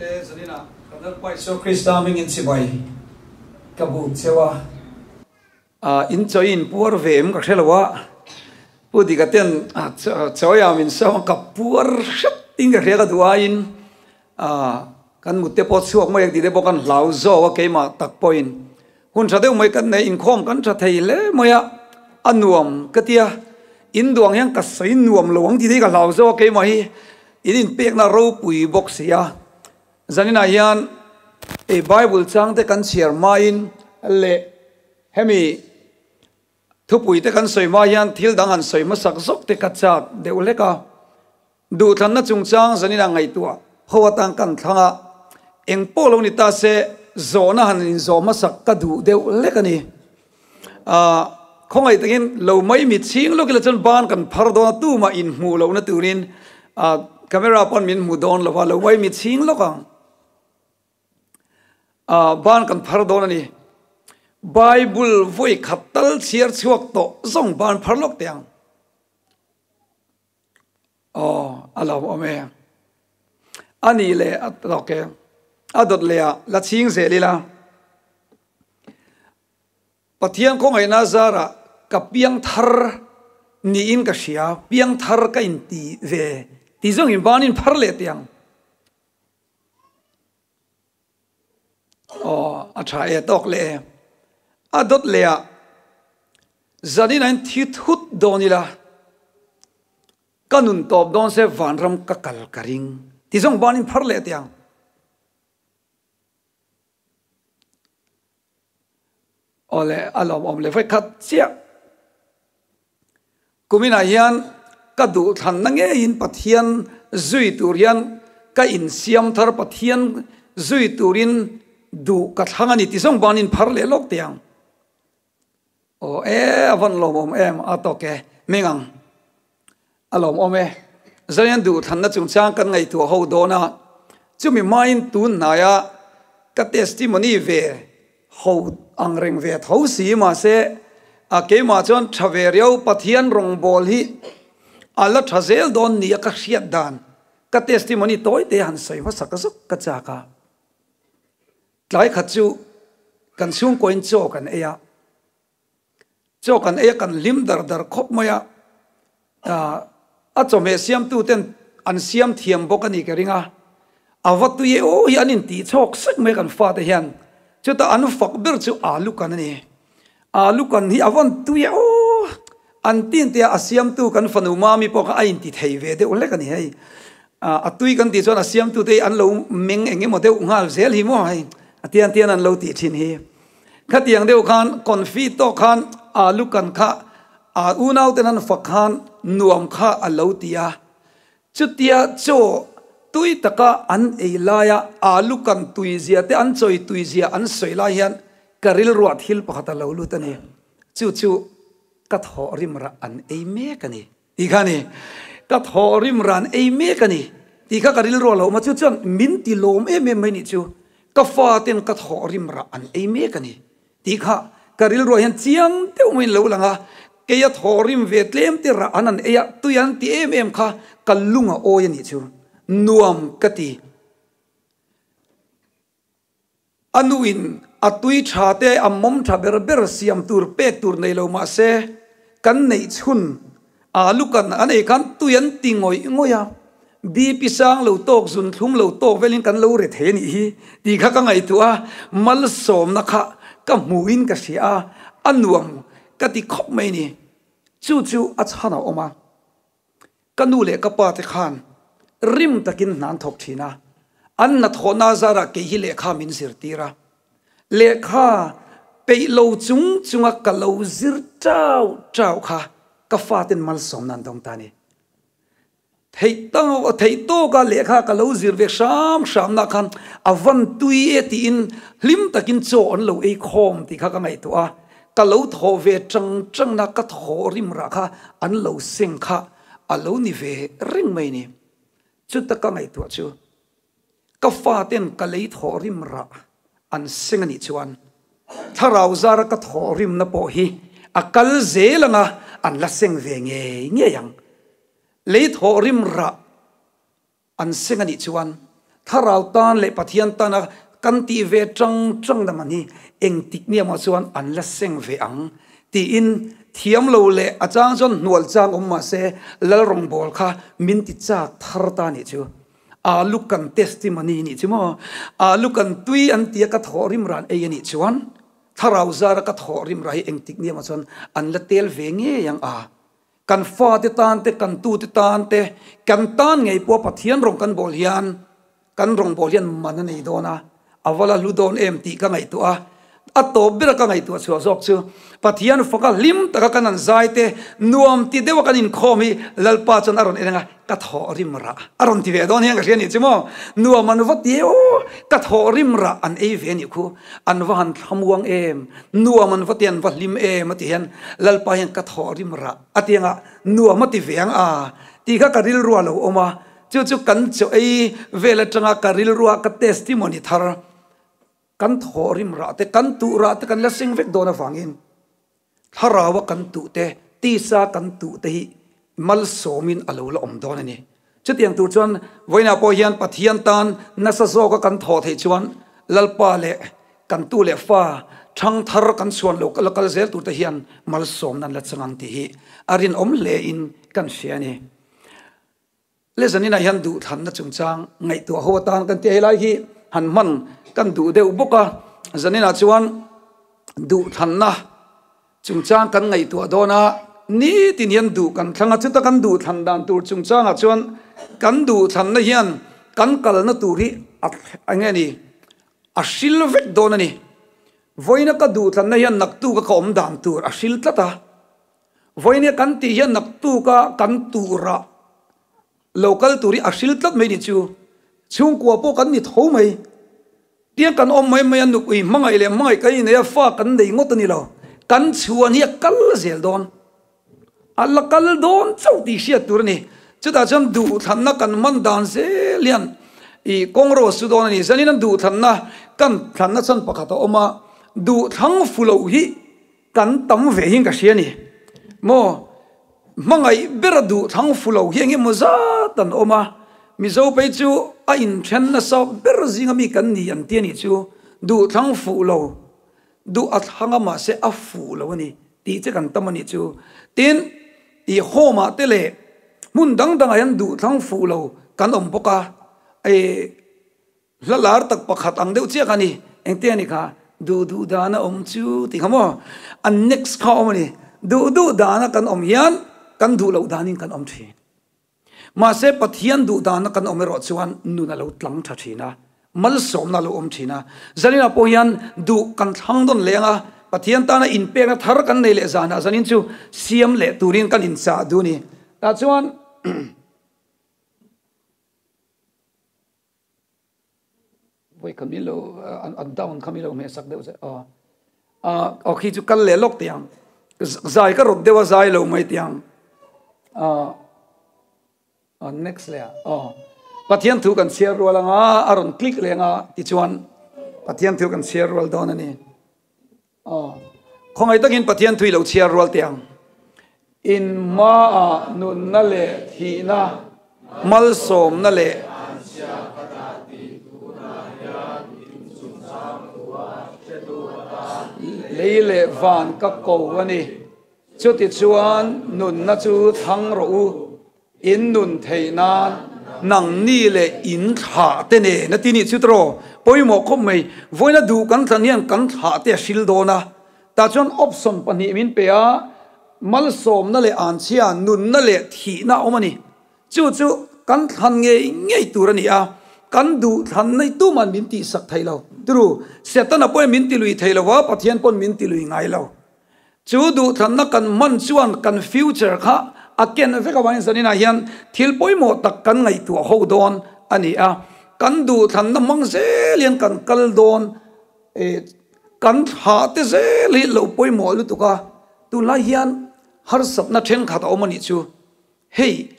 te zaninah kan Lalpa Isua Krista hmingin chibai ka buk cheu a. In chawi in puar ve em ka hre lo a, Pu Dika ten chawi ah min sawi a ka puar hret in ka hria ka duh aiin kan mut te pawh chhuak mai ang tih te pawh kan hlau zawk a keimah tak pawhin hun tha deuh mai kan nei inkhawm kan tha thei hle mai a, a nuam ka tia in duang hian ka sawi nuam lo ang tih te hi ka hlau zawk a keimah hi in inpekna ropui bawk si a, zaninah hian ei bible chang te kan chhiar hmain leh hemi Thupui te kan sawi hma hian thil dang han sawi hmasak zawk te ka chak deuh hlek a. Duhthlanna chungchang zanin a ngaihtuah ho atan kan thlang a, eng pawh lo ni ta se zawhna han inzawh hmasak ka duh deuh hlek a ni. Ahh khawngaih takin lo mai mi chhing lawk ila chuan ban kan phar dawn a, tumah inhmuh lohna turin ahh camera pawn min hmu dawn lo va, lo mai mi chhing lawk ang. Ah, ban kan phar dawn a ni. Bible vawi khat tal chhiar chhuak tawh zawng ban phar lawk teh ang. Aw, a lo awm e. A nih leh a lawk e. A dawt leh ah la chhing zel ila. Pathian khawngaihna zarah ka piang thar niin ka hria, piang thar ka inti ve ti zawngin banin phar leh teh ang. Aw, a tha e tawk leh e. A dawt leh ah zanin ah in thi thut dawn ila, ka nun tawp dawn se vanram ka kal ka ring ti zawng banin phar leh teh ang. Aw le, a lawmawm leh vawi khat chiah. Kuminah hian ka duhthlanna ngeiin Pathian zui tur hian ka insiam thar, Pathian zui turin duh ka thlang a ni ti zawng banin phar leh lawk teh ang. Aw e, a van lawmawm em, a tawk e, meng ang. A lawmawm e. Zarian duhthlanna chungchang kan ngaihtuah ho dawn a, chumi hmain tun hnaia ka testimony ve ho ang reng ve tho si mahse a keimah chuan tha ve riau Pathian rawngbâwl hi a la tha zel dawn nia ka hriat dan ka testimony tawi te han sawi hmasa ka zuk ka chak a. Tlai khat chu kan chhungkawiin chaw kan ei a. Chaw kan ei a, kan hlim dar dar khawp mai a, a chawhmeh siamtu ten an siam thiam bawk a ni ka ring a, a va tui e aw hi an intih chhawk sek mai kan fate hian, chutah an fak ber chu alu kan a ni, alu kan hi a van tui e aw an tin te a, a siamtu kan fanu mami pawh kha a inti thei ve deuh hlek a ni hei, a tui kan tih chuan a siamtu te hi an lo meng eng emaw deuh nghal zel hi maw hei a tian tian an lo tih thin hi. Khatiang deuh khan confi tawk khan alu kan kha a unau ten an fak khan nuam kha a lo ti a. Chutia chaw tui taka an ei laia alu kan tui zia te an chawi tui zia an sawi lai hian ka rilruah thil pakhat a lo lut a ni. Chu chu ka thawh rim rah an ei mek a ni. Ti kha ni, ka thawh rim ran ei mek a ni tih kha ka rilru a lo awm a, chu chuan min ti lawm em em mai nih chu, ka fa ten ka thawh rim rah an ei mek a ni tih kha ka rilruah hian chiang deuh maiin lo lang a, keia thawh rim ve tlem te rah an an ei a, tui an ti em em kha ka lung a awi a nih chu, nuam ka ti. A nuin a tui tha te a mawm tha ber ber siam tur pek tur nei lo mah se, kan neih chhun alu kan an ei khan tui an ti ngawih ngawih a, BP sang lo tawk zun thlum lo tawk velin kan lo re thei a nih hi tih kha ka ngaihtuah a, malsawmna kha ka hmuhin ka hria a, a nuam ka ti khawp mai a ni. Chu chu a chhan a awm a. Ka nu leh ka pa te khan rim takin hna an thawk thin a, an hnathawhna zarah kei hi lehkha min zirtir a, lehkha peih lo chung chunga ka lo zir chau chau kha ka faten malsawmna an dawng ta a ni. Theih theih tawka lehkha ka lo zir ve hram hramna khan a van tui e tiin hlim takin chaw an lo ei khawm tih kha ka ngaihtuah a, Ka lo thawh ve chang changna ka thawh rim rah kha an lo seng kha a lo ni ve reng mai ni. Chuta ka ngaihtuah chu ka faten ka lei thawh rim rah an seng a nih chuan thlarau zara ka thawh rimna pawh hi a kal zel anga an la seng ve ngei ngei ang. Lei thawh rim rah An seng a nih chuan Thlarau tan leh Pathian tana kan tih ve ṭang ṭang na man hi engtik nia maw chuan an la seng ve ang tiin thiam lo leh a chang chuan hnual chang awm mah se Lalrawngbâwl kha min ti châk thar ta nih chu. Alu kan testimony nih chu maw? Alu kan tui an tia ka thawh rim ran ei a nih chuan Thlarau zara ka thawh rim ra hi engtik nia maw chuan an la tel ve ngei ang a. Kan fate tan te, kan tute tan te, kan tan ngei pawh Pathian rawng kan bawl hian kan rawng bawl hian man a nei dawn a, a va la hlu dawn em tih ka ngaihtuah a. A tawp bera ka ngaihtuah chhuah zawk chu Pathian faka hlim taka kan han zai te, nuam ti deuha kan inkhawm hi Lalpa chuan a rawn en ang a, ka thawh rim rah a rawn ti ve dawn hian ka hria nih chu maw? Nuam an va ti e aw, ka thawh rim rah an ei ve nih khu, an va han thlamuang em, nuam an va ti an va hlim em a ti hian Lalpa hian ka thawh rim rah a ti anga nuam a ti ve ang a tih kha ka rilru a lo awm a, chu chu kan chaw ei vel atanga ka rilrua ka testimony thar kan thawh rim rah te kan tuh rah te kan la seng vek dawn avangin Thlaraua kan tuh te, tisa kan tuh te hi malsawmin a lo la awm dawn a ni. Chutiang tur chuan vawiinah pawh hian Pathian tan nasa zawka kan thawh theih chuan Lalpa leh kan tu leh fa thangthar kan chhuan lo la kal zel tur te hian malsawmna an la chang ang tih hi a rinawm hlein kan hria a ni. Le zaninah hian duhthlanna chungchang ngaihtuah ho atan kan ti a, helai hi han hman kan duh deuh bawk a, zaninah chuan duhthlanna chungchang kan ngaihtuah dawn a, nitin hian duh kan thlang a, chuta kan duhthlan dan tur chungchangah chuan kan duhthlanna hian kan kalna tur hi a eng nge ni a hril vek dawn a ni. Vawiina ka duhthlanna hian naktuka ka awm dan tur a hril tlat a. Vawinia kan tih hian naktuka kan turah lo kal tur hi a hril tlat mai ni chu. Chhungkua pawh kan ni tho mai. Tiang kan awm mai mai a nupui hmangaih leh hmangaih kan inei a fa kan nei ngawt a ni lo. Kan chhuan hi a kal zel dawn. A la kal dawn chauh tih hriat tur a ni. Chutah chuan duhthlanna kan hman dan zel hian ih kawng ro a su dawn a ni. Zanin an duhthlanna kan thlanna chhan pakhat a awm a, duhthlang fu loh hi Kan tam ve hian ka hria ni. Maw hmangaih bera duh thlang fu lo hi eng emaw zat an awm a, Mizo phei chu a inthen nasa ber zinga mi kan ni an ti a nih chu, duh thlang fuh lo, duh a thlang a mahse a fuh lo a ni tih che kan tam a nih chu. Tin, ih home ah te leh hmun dang dangah hian duh thlang fuh lo kan awm bawk a, ih Hla lar tak pakhat ang deuh chiah kha a ni. Engte a ni kha? Duh duh dana awm chu tih kha maw? A next kha awm a ni. Duh duh dana kan awm hian kan duh loh danin kan awm thin. Mahse Pathian duh dana kan awm erawh chuan nun a lo tlang tha thin a, malsawmna a lo awm thin a. Zaninah pawh hian duh kan thlang dawn leng a, Pathian tana inpekna thar kan nei leh zanah zanin chu siam leh turin kan inchah duh a ni. Tah chuan. Voi kha min lo an down kha min lo hmeh sak deuh che aw aw khi chu kal leh lawk teh ang zai ka rawt deuh a zai lo mai teh ang aw next leh ah aw Pathian thu kan chhiar rual anga a rawn click leh anga tichuan Pathian thu kan chhiar rual dawn a ni. Aw, khawngaih takin Pathian thui lo chhiar rual teh ang. In hmaah nunna leh thihna, malsawmna leh. Lei leh van ka ko a ni. Chutichuan nunna chu thlang rawh u. In nun theih nan nangni leh in thlah te nen a ti nih chu tawh pawimawh khawp mai. Vawiina duh kan thlan hian kan thlah te a hril dawn a, tah chuan option pahnih min pe a, malsawmna leh anchhia, nunna leh thihna a awm a ni. Chu chu kan thlan ngei ngei tur a ni a, kan duh thlan nei tuman min tihsak thei lo. Turu, Setana pawhin min tilui thei lo va, Pathian pawn min tilui ngai lo. Chu duhthlanna kan hman chuan kan future kha a ken vek avangin zaninah hian thil pawimawh tak kan ngaihtuah ho dawn a ni a. Kan duhthlanna hmang zel hian kan kal dawn kan thlah te zel hi lo pawimawh lutuk a, tunlai hian harsatna thenkhat a awm a nih chu. Hei.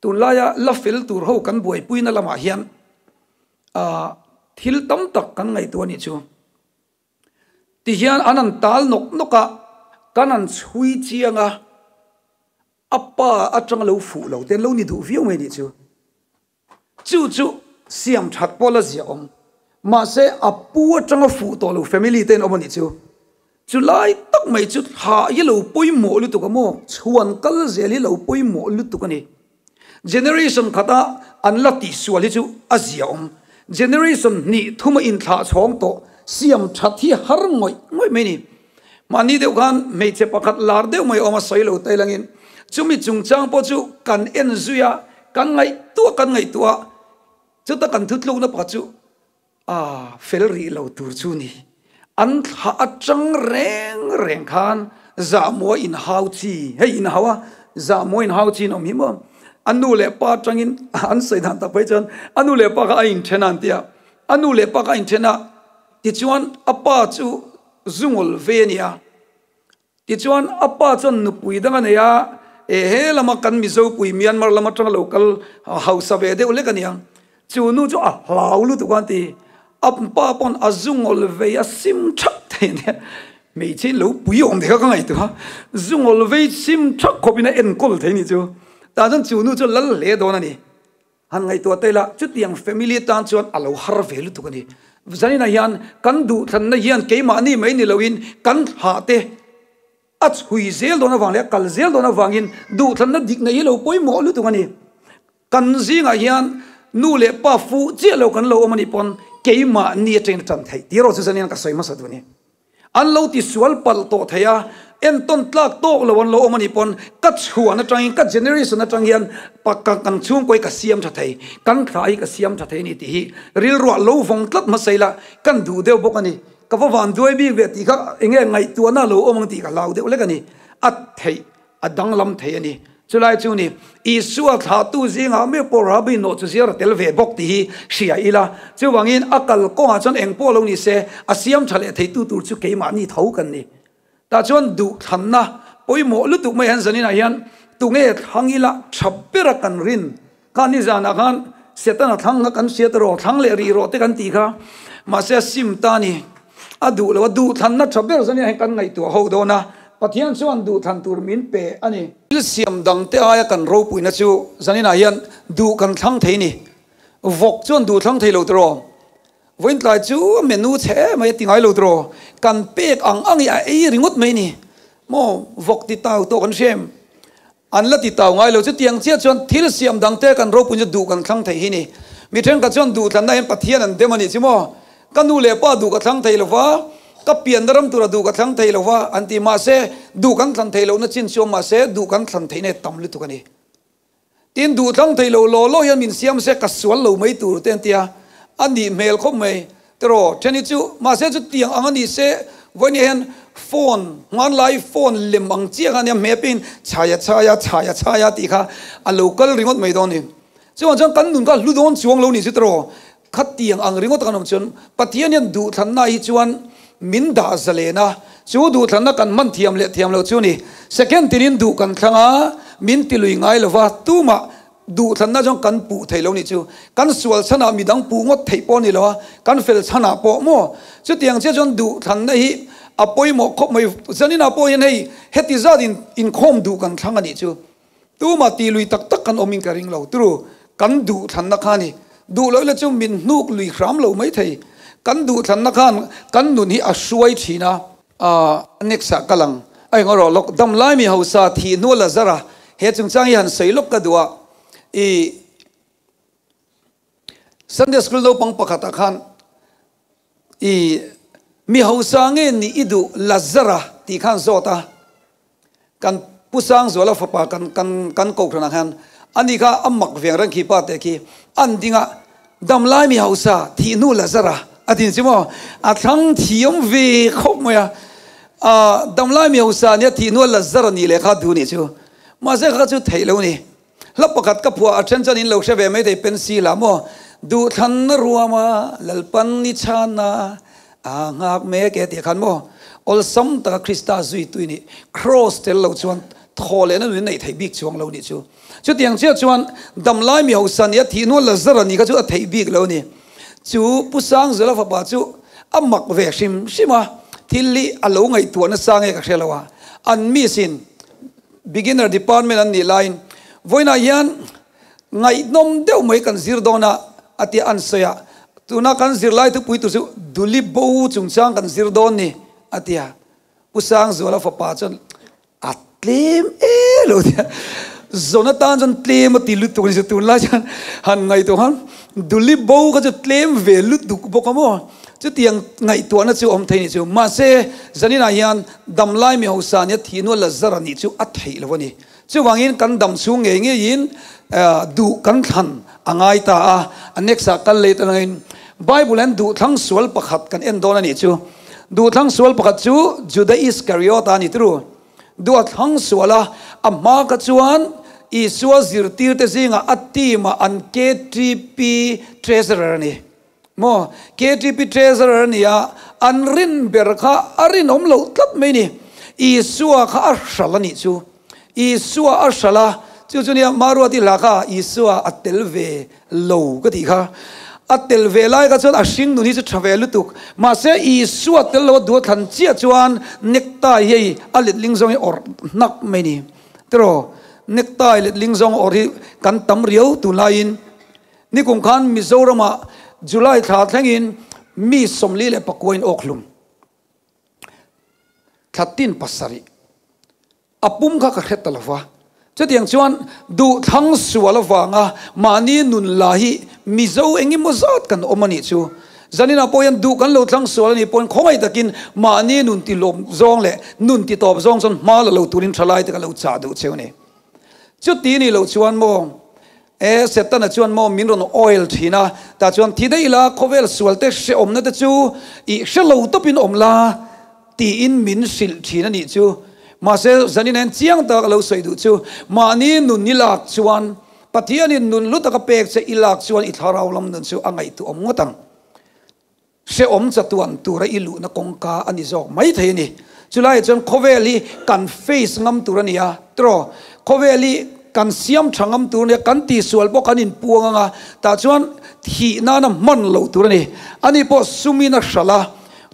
Tunlaia la fel tur ho kan buaipuina lamah hian thil tam tak kan ngaihtuah a nih chu. Tihian an han tal nawk nawk a, kan han chhui chiang a, a pa atanga lo fuh lo te an lo ni duh viau mai nih chu. Chu chu siam that pawh la zia awm. Mahse a pu atanga fuh tawh lo family te an awm a nih chu. Chu lai tak mai chu thlah hi lo pawimawh lutuk a maw? Chhuan kal zel hi lo pawimawh lutuk a ni. Generation khata an la tihsual hi chu a zia awm. Generation hnih thuma inthlah chhawng tawh siam that hi har ngawih ngawih mai a ni. Mahni deuh khan hmeichhe pakhat lar deuh mai awm a sawi lo ta ilangin chumi chungchang pawh chu kan en zui a, kan ngaihtuah kan ngaihtuah a, chuta kan thutlukna pakhat chu A fel rih lo tur chu ni. An thla atang reng reng khan zahmua inhau chi, hei inhau a, zahmua inhau chi in awm hi maw? A nu leh pa atangin an sawi dan tak phei chuan a nu leh pa kha a inthen a an ti a, a nu leh pa kha a inthen a, tichuan a pa chu zungawl ve a ni a. Tichuan, a pa chuan nupui dang a nei a, e he lama kan Mizopui Myanmar lam atanga lo kal hausa ve deuh lek a niang. Chu nu chu a hlau lutuk a ti. A pa pawn a zu ngawl vei a sim thak thei a nia. Hmeichhe in lo pui awm te kha ka ngaihtuah a, zu ngawl vei sim thak khawpin a enkawl thei a nih chu. Tah chuan chu nu chu lal hle dawn a ni. Han ngaihtuah ta ila, chutiang family tan chuan a lo har ve lutuk a ni. Zaninah hian kan duhthlanna hian keimahni mai ni loin kan thlah te a chhui zel dawn avang leh a kal zel dawn avangin duhthlanna dik neih hi lo pawimawh lutuk a ni. Kan zingah hian nu leh pa fuh chiah lo kan lo awm a nih pawn keimahni atangin a tan theih tih erawh chu zanin ka sawi hmasa duh a ni. An lo ti sual palh tawh thei a, entawn tlak tawk lo an lo awm a nih pawn ka chhuan atangin, ka generation atang hian ka kan chhungkaw hi ka siam tha thei, kan thla hi ka siam tha thei a ni tih hi rilruah lo vawng tlat hmasa ila kan duh deuh bawk a ni. Ka va van duai bik ve tih kha enge ngaihtuahna a lo awm ang tih ka hlau deuh lek a ni. A theih. A danglam thei a ni. Chulai chu ni, Isua thlahtu zingah meuh pawh Rabbi nawh chu ziar a tel ve bawk tih hi hria ila. Chuvangin a kal kawngah chuan eng pawh lo ni se, a siam tha leh theitu tur chu keimahni tho kan ni. Tah chuan duhthlanna pawimawh lutuk mai han zaninah hian tunge thlang ila tha bera kan rin Kha nizanah khan Setana thlang kha kan hriat rawh, thlang leh rih rawh te kan tih kha. Mahse a sim ta ni. A duh lo, a duhthlanna tha ber zan hian kan ngaihtuah ho dawn a, Pathian chuan duhthlan tur min pe a ni. Thil siam dang te aia kan ropuina chu zaninah hian duh kan thlang thei ni. Vawk chuan duh thlang thei lo tiraw? Vawiintlai chu a menu chhe em mai a ti ngai lo tiraw? Kan pek ang ang hi a ei ringawt mai ni. Maw vawk ti tau tawh kan hria em? An la ti tau ngai lo. Chutiang chiah chuan thil siam dangte kan ropui chu duh kan thlang thei hi ni. Mi thenkhat chuan duhthlanna hian Pathian an dem a nih chu maw? Ka nu leh pa duh ka thlang thei lo va, ka pianna ram tura duh ka thlang thei lo va an ti. Mahse, duh kan thlan thei lohna chin chu awm mahse, duh kan thlan theihna hi tam lutuk a ni. Tin, duh thlang thei lo law law hian min siam se ka sual lo mai tur te an ti a, a nih hmel khawp mai. Tiraw, then hi chu, mahse chutiang ang a ni se, vawiin hian phone, hmanlai phone lem ang chiah kha ania, hmeh pin chhaya chhaya chhaya chhaya tih kha a lo kal ringawt mai dawn a ni. Chuvang chuan kan nun kha hlu dawn chuang lo ni chu tiraw, khatiang ang ringawt kan awm chuan Pathian hian duhthlanna hi chuan min dah zalen a, chu duhthlanna kan hman thiam leh thiam loh chu a ni. Second tinin duh kan thlang a, min tilui ngai lova, tumah Duhthlanna chuan kan puh thei lo nih chu. Kan sual chhanah midang puh ngawt theih pawh a ni lo a, kan fel chhanah pawh maw? Chutiang chiah chuan duhthlanna hi a pawimawh khawp mai. Zaninah pawh hian hei heti zat in inkhawm duh kan thlang a nih chu. Tumah tih lui tak tak kan awmin ka ring lo. Turu, kan duhthlanna kha a ni. Duh loh ila chu min hnuk lui hram lo mai thei. Kan duhthlanna khan kan nun hi a hruai thin a. A next ah ka lang a eng erawh lawk dam lai mi hausa thih hnu a la zar a, he chungchang hi han sawi lawk ka duh a, i Sunday school naupang pakhat ah khan i mi hausa nge nih i duh la zar a tih khan zawt a, Kan Pu Sangzuala fapa kan kan kan kohhranah hian ani kha a mak veng reng khi pa teh khi an ding a, damlai mi hausa thih hnu Lazara a tin si maw? A thlang thiam ve khawp mai a, ah damlai mi hausa nia thih hnu a Lazara nih leh kha duh nih chu mahse kha chu theih lo ni. Hla pakhat ka phuah a then chuan in lo hre ve mai thei pencil ah maw duhthlanna ruama Lalpan ni chhana a nghak mek e tih khan maw awlsam taka Krista zui tui nih cross tel lo chuan thaw lehna nun in neih theih bik chuang lo nih chu. Chutiang chiah chuan damlai mi hausa nia thih hnuah Lazara ni kha chu a theih bik lo ni. Chu Pu Sangzela fapa chu a mak ve hrim hrim a, thil hi a lo ngaihtuah nasa nge ka hre lo a, an miss in Beginner department an nih laiin vawiinah hian Ngaihnawm deuh mai kan zir dawn a, a tia an sawi a. Tuna kan zirlai thupui tur chu Duli bo chungchang kan zir dawn ni, a ti a. Pu Sangzuala fapa chuan a tlem e lo tia zawn atan chuan tlem a ti lutuk a ni chu tunlai chuan han ngaihtuah khan Duli bo kha chu tlem ve lutuk bawk a maw? Chutiang ngaihtuahna chu awm thei ni chu. Mahse zaninah hian damlai mi hausa nia thihnu a Lazara nih chu a theih lo a ni. Chuvangin kan dam chhung ngei ngeiin duh kan thlan a ngai ta a, a next ah kal leh ta langin Bible hian duhthlang sual pakhat kan en dawn a nih chu. Duhthlang sual pakhat chu Juda Iskariot a ni turu. Duh a thlang sual a, a hma kha chuan Isua zirtirte zingah a team ah an KTP treasurer a ni. Maw? KTP treasurer a ni a, an rin ber kha a rinawm loh tlat mai ni. Isua kha a hral a nih chu. Isua a hral a, chu chu nia Maruati hla kha Isua a tel ve lo ka tih kha. A tel ve lai kha chuan a hring nun hi chu tha ve lutuk. Mahse Isua tel lo a duh a thlan chiah chuan necktie hi hei a letling zawng hi awrh hnak mai ni. Tiraw? Necktie letling zawng awrh hi kan tam riau tunlaiin. Nikum khan Mizoramah July thla thlengin mi 49 in awk hlum thla tin pasarih a pum kha ka hre ta lova. Chutiang chuan duhthlang sual avanga mahni nun la hi Mizo engemaw zat kan awm a nih chu. Zaninah pawh hian duh kan lo thlang sual a nih pawhin khawngaih takin mahni nun ti lawm zawng leh nun ti tawp zawng chuan hma la lo turin thalai te ka lo chah duh cheu a ni. Chuti nih loh chuan maw E, Setana chuan maw min rawn oil thin a, tah chuan thi daih ila khawvel sual te hrehawmna te chu i hre lo tawpin awm la tiin min hrilh thin a nih chu. Mahse, zanin hian chiang tak a lo sawi duh chu, mahni nun i lak chuan, Pathianin nun hlu taka pek che i lak chuan i thlarau lam nun chu a ngaihtuah awm ngawt ang. Hrehawm chatuan tura i luhna kawngka a ni zawk mai thei a ni. Chulaiah chuan khawvel hi kan face ngam tur a ni a, tiraw? Khawvel hi kan siam tha ngam tur a ni a, kan tihsual pawh kan inpuang ang a, tah chuan thih nana hman loh tur a ni. Ani pawh sumin a hralh a,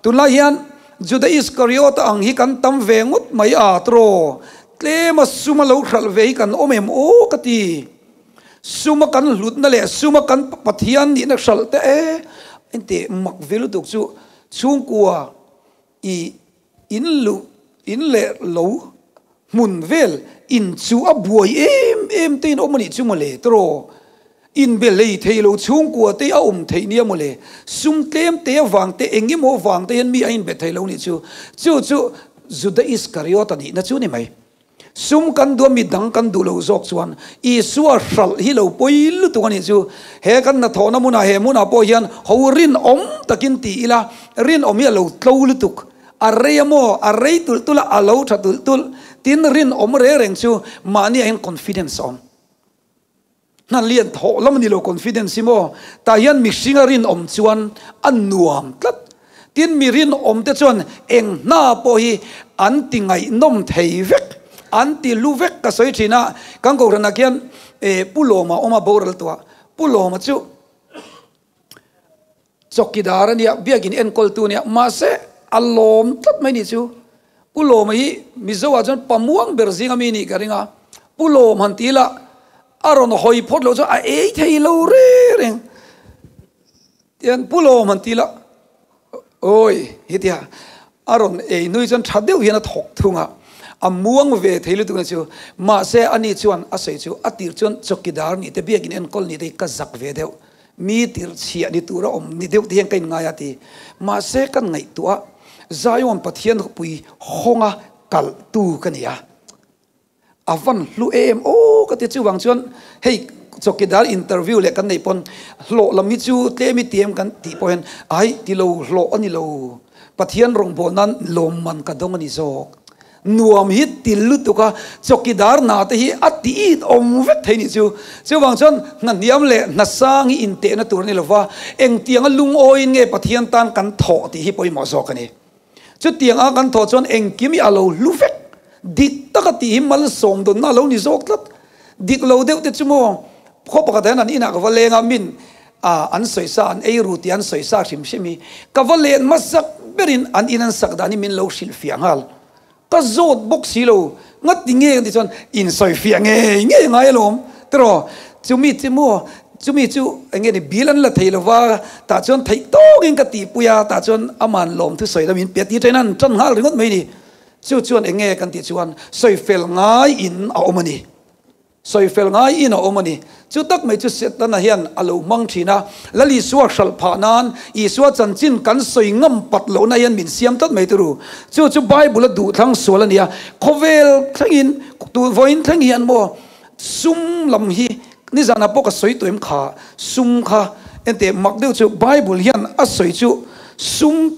tunlai hian Juda Iskariota ang hi kan tam ve ngawt mai a, tiraw? Tlema suma lo hralh ve hi kan awm em aw ka ti. Suma kan hlutna leh suma kan Pathian nihna hralh te e engti mak ve lutuk chu chhungkua i in luh in leh lo hmun vel in chu a buai em em te in awm anih chu mawle tawraw in be hlei thei lo chhungkua te a awm theih nia mawle sum tlem te avang te eng emaw avang te hian mi a in be thei lo nih chu chu chu Juda Iskariota nihna chu ni mai. Sum kan duh a mi dang kan duh lo zawk chuan Isua hralh hi lo pawi lutuk a nih chu. He kan hnathawhna hmunah he hmunah pawh hian ho rinawm takin ti ila, rinawm hi a lo tlo lutuk. A rei a maw? A rei tulh tulh a, a lo tha tulh tulh. Tin, rinawm reng reng chu mahniah hian confidence a awm. Hna lian thawh lam a ni lo confidence hi maw? Tah hian mihringa rinawm chuan a nuam tlat. Tin mi rinawm te chuan eng hna pawh hi an ti ngaihnawm thei vek, an ti hlu vek ka sawi thin a. Kan kohhranah khian Pu Lawma awm a boral tawh a, Pu Lawma chu Chawkidar a nia, biakin enkawltu a nia, mahse a lawm tlat mai nih chu. Pu Lawma hi Mizo ah chuan pamuang ber zing ami nih ka ring a, Pu Lawm han ti ila a rawn hawi phawt loh chuan a ei thei lo reng reng. Tian Pu Lawm han ti ila awi hetia a rawn ei nui chuan tha deuh hian a thawk thung a, a muang ve thei lutuk na chu. Mahse ani chuan a sawi chu a tir chuan chawkidar nih te biakin enkawl nih te hi ka zak ve deuh. Mi tirhchhiah ni tura awm ni deuh te hian ka inngai a ti. Mahse kan ngaihtuah Zion Pathian khawpui hawnga kalhtu ka ni a. A van hlu em aw ka ti chuvang chuan hei chawkidar interview leh kan neih pawn hlawh lam hi chu tlem i ti em kan tih pawh hian ai ti lo hlawh a ni lo. Pathian rawngbâwl nan lawmman ka dawng a ni zawk. Nuam hi til lutuk a, chawkidar hna te hi a ti it awm vek thei nih chu. Chuvang chuan hna hniam leh hna sang hi intehna tur a ni lova, engtianga lungawiin nge Pathian tan kan thawh tih hi pawimawh zawk a ni. Chutiang a kan thawh chuan engkim hi a lo hlu vek. Dik taka tih hi malsawm dawnna a lo ni zawk tlat. Dik lo deuh te chu maw, khaw pakhat hian an inah ka va leng a, min an sawisa, an ei ru tih an sawisa hrim hrim hi ka va len hmasak berin an in an sak dan hi min lo hrilhfiah nghal. Ka zawt bawk si lo, ngati nge kan tih chuan insawifiah ngei ngei ngai alawm tiraw. Chumi chu maw, chumi chu eng nge ni bill an la thei lo va, tah chuan theih tawkin ka tihpui a, tah chuan aman lawmthu sawi la min pe ti ṭain an ṭan nghal ringawt mai ni. Chu chuan eng nge kan tih chuan sawi fel ngaiin a awm a ni. Sawi fel ngaiin a awm a ni. Chu tak mai chu Setana hian a lo hmang thin a, Lal Isua hralh phah nan Isua chanchin kan sawi ngam pat lohna hian min siam tlat mai turu. Chu chu Bible a duhthlang sual a ni a, khawvel thlengin, vawiin thleng hian maw sum lam hi nizanah pawh ka sawi tawh em kha, sum kha enteh mak deuh chu Bible hian a sawi chu sum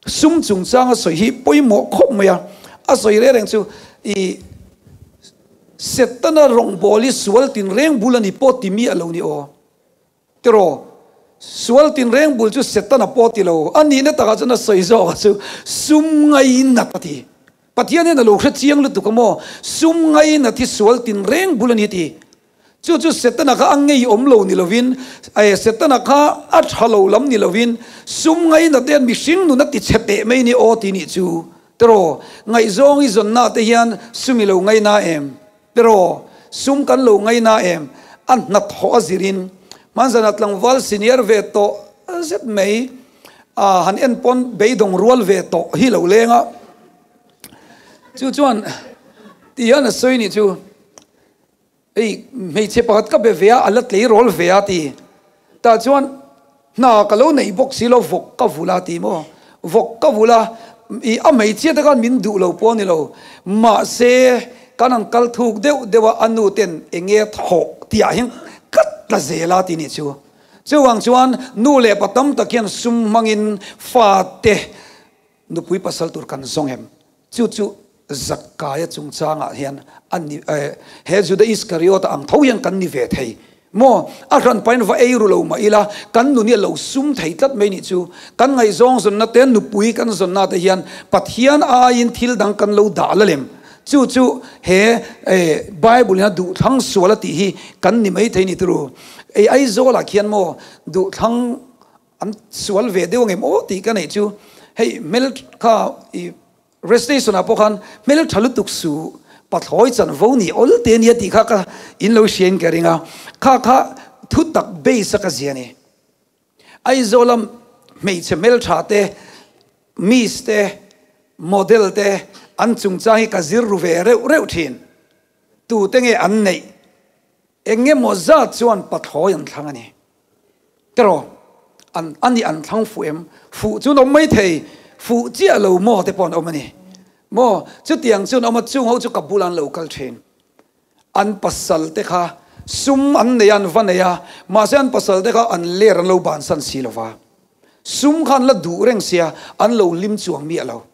sum chungchang a sawi hi pawimawh khawp mai a, a sawi reng reng chu i Setana rawngbâwl hi sual tinrêng bul a ni pawh ti mi a lo ni aw. Tiraw, sual tinrêng bul chu Setana pawh ti lo. A nihna takah chuan a sawi zawkah chu sum ngainat a ti. Pathian hian a lo hre chiang lutuk a maw? Sum ngainat hi sual tinrêng bul a ni ti. Chu chu Setana kha a ngei awm lo ni lovin, Setana kha a tha lo lam ni lovin, sum ngainat hian mihring nun a ti chhe teh mai ni aw ti nih chu. Tiraw, ngaihzawng i zawnna te hian sum i lo ngaina em? Tiraw, sum kan lo ngaina em? A hnathawh a zirin hmanzana tlangval senior ve tawh zet mai a han en pawn beidawng rual ve tawh hi lo leng a. Chu chuan ti hian a sawi nih chu. Hei hmeichhe pakhat ka be ve a, a la tleirawl ve a ti. Tah chuan hna ka lo neih bawk si lo, vawk ka vul a ti maw? Vawk ka vul a, i a hmeichhia te khan min duh lo pawh a ni lo. Mahse, kan han kal thuk deuh deuh a, a nu ten eng nge thawh tih ah hian ka tla zel a ti nih chu. Chuvang chuan nu leh pa tam tak hian sum hmangin fate nupui pasal tur kan zawng em? Chu chu Zakkaia chungchangah hian a ni, he Juda Iskariota ang tho hian kan ni ve thei maw? A hran pahin va ei ru lo mah ila, kan nun hi a lo sum thei tlat mai nih chu. Kan ngaihzawng zawnna te, nupui kan zawnna te hian Pathian aiin thil dang kan lo dah la lem. Chu chu he Bible in a duhthlang sual a tih hi kan ni mai thei ni turu. Ei Aizawlah khian maw duhthlang An sual ve deuh angem aw tih ka neih chu hei hmel kha i rest station ah pawh khan hmel tha lutuk su pathlawi chanvo ni awl te ania tih kha ka in lo hria in ka ring a kha kha thu tak base a ka zia ni Aizawl a hmeichhe hmel tha te miss te model te an chungchang hi ka zir ru ve reuh reuh thin tu te nge an neih eng emaw zat chuan pathlawi an thlang a ni. Tiraw? An a nih an thlang fuh em? Fuh chu an awm mai thei, fuh chiah lo maw te pawh an awm a ni. Maw? Chutiang chu an awm a, chung ho chu ka bulah an lo kal thin. An pasal te kha sum an nei a, an va nei a, mahse an pasal te kha an ler an lo bansan si lo va. Sum kha an la duh reng sia, an lo hlim chuang miah lo.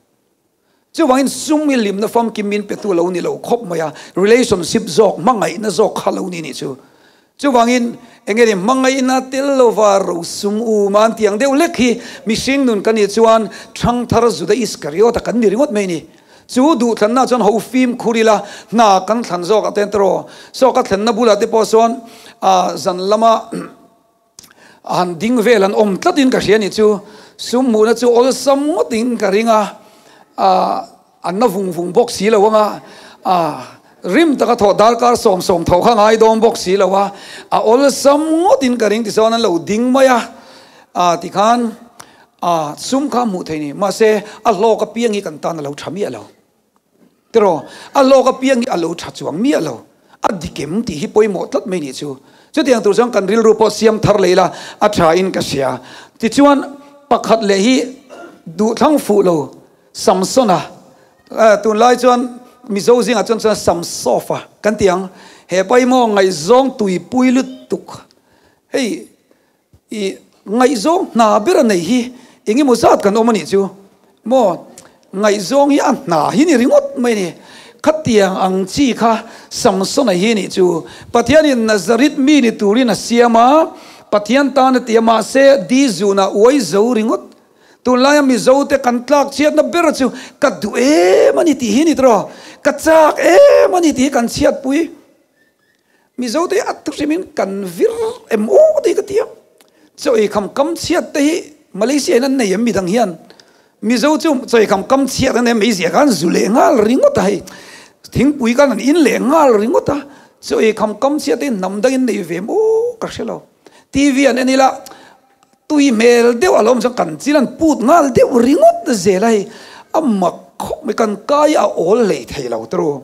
Chuvangin sum hi hlimna famkim min petu lo ni lo khawp mai a, relationship zawk, hmangaihna zawk kha lo ni nih chu. Chuvangin eng nge ni hmangaihna tel lova ro sum u man tiang deuh lek hi mihring nun kan nih chuan Thangthar Juda Iskariota kan ni ringawt mai ni. Chu duhthlanna chuan ho fimkhur ila hna kan thlan zawk ah ten tawh saw ka thlenna bulah te pawh sawn zan lama A han ding vel an awm tlatin ka hria ni chu sum hmuhna chu awlsam ngawtin ka ring a, an na vung vung bawk si lo anga, rim taka thawh darkar sawm sawm thawh kha ngai dawn bawk si lo a, a awlsam ngawtin ka ring tichuan an lo ding mai a, tikhan sum kha hmuh theih ni mahse a hlawk apiang hi kan tan a lo tha miah lo. Tiraw, a hlawk apiang hi a lo tha chuang miah lo. A dik em tih hi pawimawh tlat mai nih chu. Chutiang tur chuan kan rilru pawh siam thar leh ila a tha in ka hria. Tichuan, pakhat leh hi duhthlang fuh lo Samsona, tunlai chuan Mizo zingah chuan chuan Samsofa kan ti ang. He pawimaw ngaihzawng tuipui lutuk hei I ngaihzawng hna ber a nei hi eng emaw zat kan awm a nih chu maw? Ngaihzawng hi a hna hi ni ringawt mai a ni. Khatiang ang chi kha Samsona hi nih chu. Pathianin Nazareth mi ni turin a siam a, Pathian tan a ti a, mahse di zunah uai zo ringawt. Tunlaia Mizote kan tlak chhiatna ber chu ka duh em a ni tih hi ni tawh, ka chak em a ni tih hi kan chhiatpui. Mizo te a hrimin kan vir em aw tih ka ti a, chaw ei kham kam chhiat te hi Malaysia in an nei em midang hian Mizo chu chaw ei kham kam chhiat an nei a meiziah khan zu leh nghal ringawt a hei thingpui khan an in leh nghal ringawt a. Chaw ei kham kam chiah te hnam dangin nei ve maw ka hre lo. TV an en ila tui hmel deuh a lo awm chuan kan chil an put nghal deuh ringawt zel a hei a mak khawp mai kan kai a awl hlei thei lo tawrh u.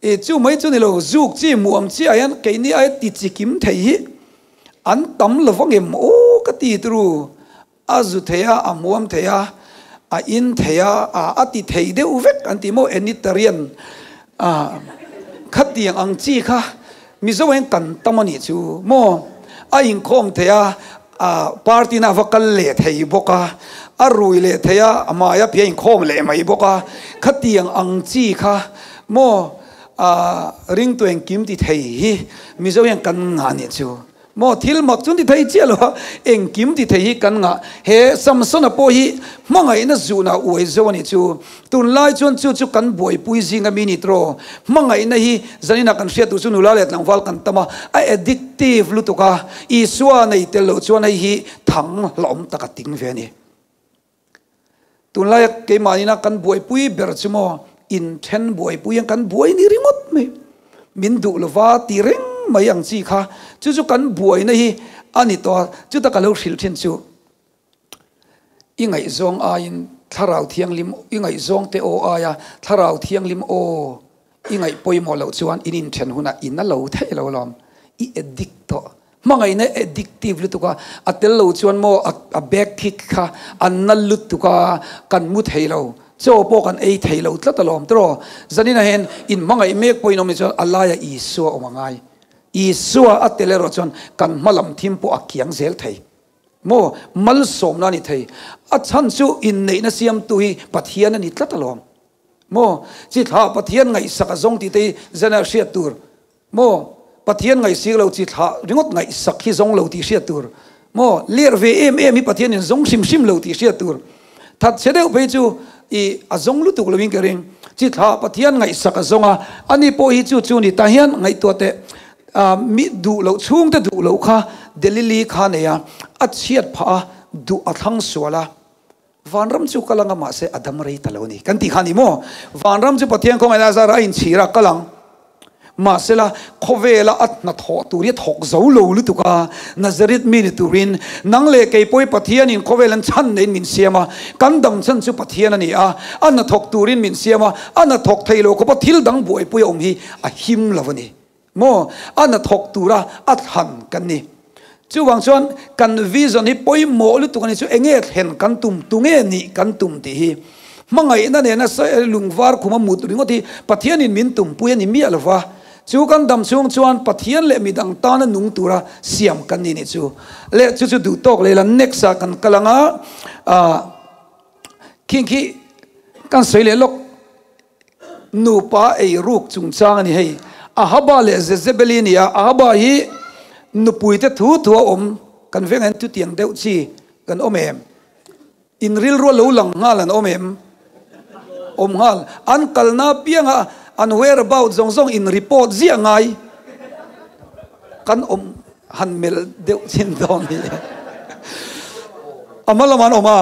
E chu mai chu ni lo zuk chi muam chiah hian keini aia ti chi kim thei hi an tam lo vang em aw ka ti tawrh u. A zu thei a, a hmuam thei a, a in thei a, a a ti thei deuh vek an ti maw Enitarian a khatiang ang chi kha Mizo hian kan tam a nih chu maw a inkhawm thei a, a party na a va kal leh thei bawk a, a rui leh thei a, a hmai a phia inkhawm leh mai bawk a, khatiang ang chi kha maw a ringtu engkim ti thei hi Mizo hian kan ngah a nih chu. Maw thil mak chu ni thei chiah lo a, engkim ti thei hi kan ngah. He Samsona pawh hi hmangaihna zuhna uai zo a nih chu. Tunlai chuan chu chu kan buaipui zinga mi ni tawh. Hmangaihna hi zaninah kan hriat duh chu nula leh tlangval kan tam a, a addictive lutuk a, Isua nei tel loh chuan hei hi thang hlauhawm tak a ting ve a ni. Tunlaia keimahni kan buaipui ber chu maw inthen buaipui ang kan buai ni ringawt mai. Min duh lova ti reng mai ang chi kha chu chu kan buaina hi a ni tawh a, chuta ka lo hrilh thin chu i ngaihzawng aiin thlarau thianghlim i ngaihzawng te aw aia thlarau thianghlim aw i ngaih pawimawh loh chuan in inthen hunah in a lo theih lo alawm i addict tawh. Hmangaihna addictive lutuk a, a tel lo chuan maw a back kick kha a na lutuk a, kan mu thei lo, chaw pawh kan ei thei lo tlat alawm tawh. Zaninah hian in hmangaih mek pawhin awm ni chuan a laia Isua awm a ngai. Isua a tel erawh chuan kan hma lam thim pawh a kiang zel thei. Maw malsawmna a ni thei. A chhan chu inneihna siamtu hi Pathian a ni tlat alawm. Maw chi thlah Pathian ngaihsak a zawng tih te hi zanah hriat tur. Maw? Pathian ngaihsik lo chi thlah ringawt ngaihsak hi zawng lo tih hriat tur. Maw? Ler ve em em hi Pathianin zawng hrim hrim lo tih hriat tur. That chhe deuh phei chu i a zawng lutuk loin ka ring. Chi thlah Pathian ngaihsak a zawng a, ani pawh hi chu chu ni ta hian ngaihtuah teh ah mi duh loh chhungte duh loh kha Delili kha nei a, a chhiat phah a, duh a thlang sual a. Vanram chu kal anga mahse a dam rei ta lo a ni kan tih kha a ni maw? Vanram chu Pathian khawngaihna a zara a inchhir a kal ang. Mahsela khawvela a hnathawh tur hi a thawk zo lo lutuk a, Nazareth mi ni turin nang leh kei pawhi Pathianin khawvel an chhan neiin min siam a, kan dang chhan chu Pathian a ni a, a hnathawk turin min siam a, a hnathawk thei lo khawpa thil dang buaipui a awm hi a him lo a ni. Maw? A hnathawk tura a thlan kan ni. Chuvang chuan kan vision hi pawimawh lutuk a ni chu enge thlen kan tum, tunge nih kan tum tih hi. Hmangaihna nena lungvar khuma mut ringawt hi Pathianin min tumpui a ni miah lova. Chu kan dam chhung chuan Pathian leh midang tana nung tura siam kan ni nih chu. Leh chu chu duh tawk leh ila next ah kan kal anga khing khi kan sawi leh lawk. Nupa ei ruk chungchang a ni hei. Ahaba leh Jezebeli a ni a, Ahaba hi nupuite thu thu a awm, kan vengah hian chutiang deuh chi kan awm em? In rilru a lo lang nghal an awm em? Awm nghal. An kalna apianga an whereabout zawng zawng in report ziah ngai kan awm han melh deuh chin dawn hi. A hma lamah an awm a,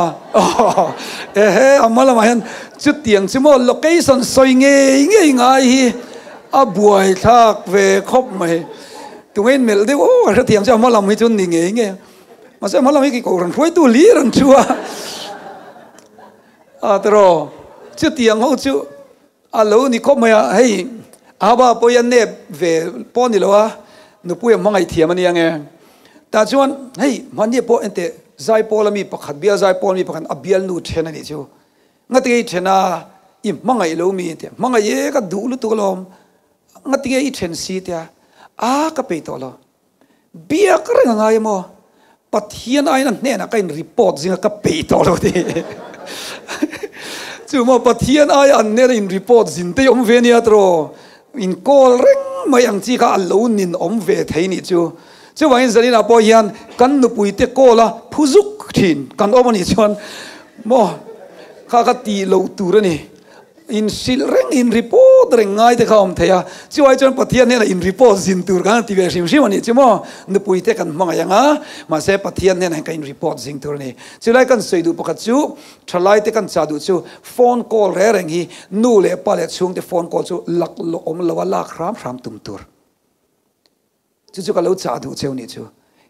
ehe a hma lamah hian chutiang chu maw location sawi ngei ngei ngai hi a buai thlak ve khawp mai. Tunge in melh deuh aw ka hrethiam chu a hma lam hi chu ni ngei ngei a, mahse a hma lam hi kei kohhran hruaitu hlir an thu a, a tiraw chutiang ho chu. A lo ni khawp mai a, hei Ahaba pawh hi a nep ve pawh a ni lo a, nupui a hmangaih thiam a nia nge. Tah chuan hei mahni pawh enteh Zaipawl a mi pakhat bial Zaipawl mi pakhat a bialnu then a nih chu. Ngatinge i then a, i hmangaih lo mi tia, hmangaih e ka duh lutuk alawm, ngatinge i then si tia, a ka peih tawh lo. Biak reng a ngai emaw? Pathian aiin a hnenah ka in report zinga ka peih tawh lo ti. Chu maw Pathian aia an hnena in report zin te hi awm ve nia tiraw? In call reng mai ang chi kha a lo nin awm ve thei nih chu. Chuvangin zaninah pawh hian kan nupui te call a phu zuk thin kan awm anih chuan maw kha kha tih loh tur a ni. In hrilh reng, in report reng ngai te kha a awm thei a, chuai chuan Pathian hnenah in report zin tur khan a ti ve hrim hrim a nih chu maw? Nupui te kan hmangaih ang a, mahse Pathian hnenah hian kan in report zing tur a ni. Chulai kan sawi duh pakhat chu, thalai te kan chah duh chu phone call reng reng hi nu leh pa leh chhungte phone call chu lak lawh awm lo a lak hram hram tum tur. Chu chu ka lo chah duh cheu nih chu.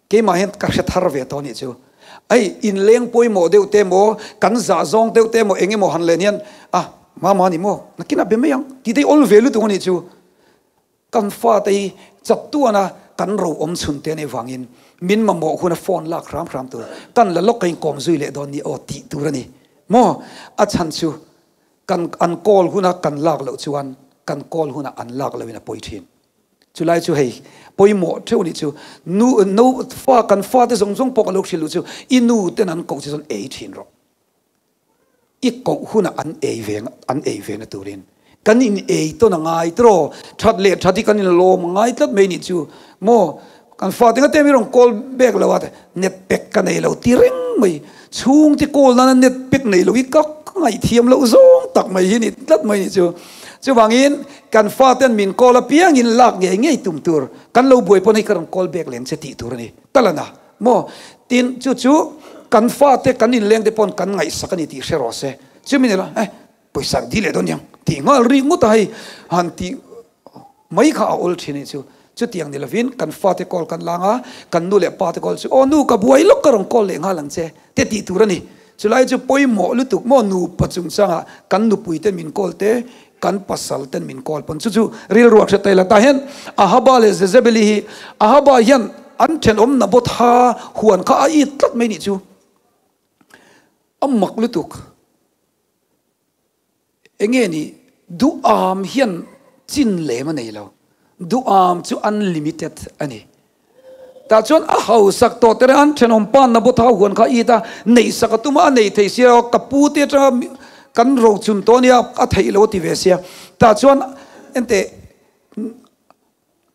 Keimah hian ka hre thar ve tawh nih chu. Hei inleng pawimawh deuh te maw, kan zah zawng deuh te maw eng emaw han len hian a mama ni maw nakinah be mai ang tih te hi awl ve lutuk a nih chu. Kan fate hi chatuana kan ro awm chhun te anih vangin min mamawh huna phone lak hram hram tur kan la lawk ka inkawm zui leh dawn ni aw tih tur a ni maw. A chhan chu kan an call huna kan lak loh chuan kan call huna an lak lohin a pawi thin. Chulai chu hei pawimawh theuh anih chu nu no fa kan fate zawng zawng pawh ka lo hrilh luh chu i nu ten an koh che chuan ei thin rawh. I koh hunah an ei ve an ei ve na turin kan in ei tawn a ngai tiraw that leh that hi kan in lawm a ngai tlat mai nih chu maw kan fate nga te mi rawn call back lo a net pack ka nei lo ti reng mai chhungte call nana net pack nei lo hi ka ngaihthiam loh zawng tak mai hi ni tlat mai nih chu chuvangin kan faten min call apiangin lak ngei ngei tum tur kan lo buai pawn hei ka rawn call back leng che tih tur a ni talana Maw? Tin, chu chu kan fate, kan inlengte pawn kan ngaihsak a ni tih hre rawh se. Chumi nila, eh, pawisa di leh dawn niang tih nghal ri ngawt a hei han tih mai kha a awl thin a nih chu. Chutiang ni lovin kan fate call kan lang a, kan nu leh pate call chu, aw nu ka buai lawk ka rawn call leh nghal ang che te tih tur a ni. Chulai chu pawimawh lutuk maw nupa chungchangah kan nupuite min call te, kan pasal ten min kawl pawn chu chu rilru a hre ta ila tah hian Ahaba leh Jezebeli hi Ahaba hian an thenawm Nabotha huan kha a it tlat mai nih chu a mak lutuk enge ni duham hian chin lem a nei lo duham chu unlimited a ni. Tah chuan a hausak tawh tere an thenawm pa Nabotha huan kha it a, neihsak a tum a, a nei thei sia, ka pu te atanga kan rochun tawh ania a theih lo a ti ve sia. Tah chuan enteh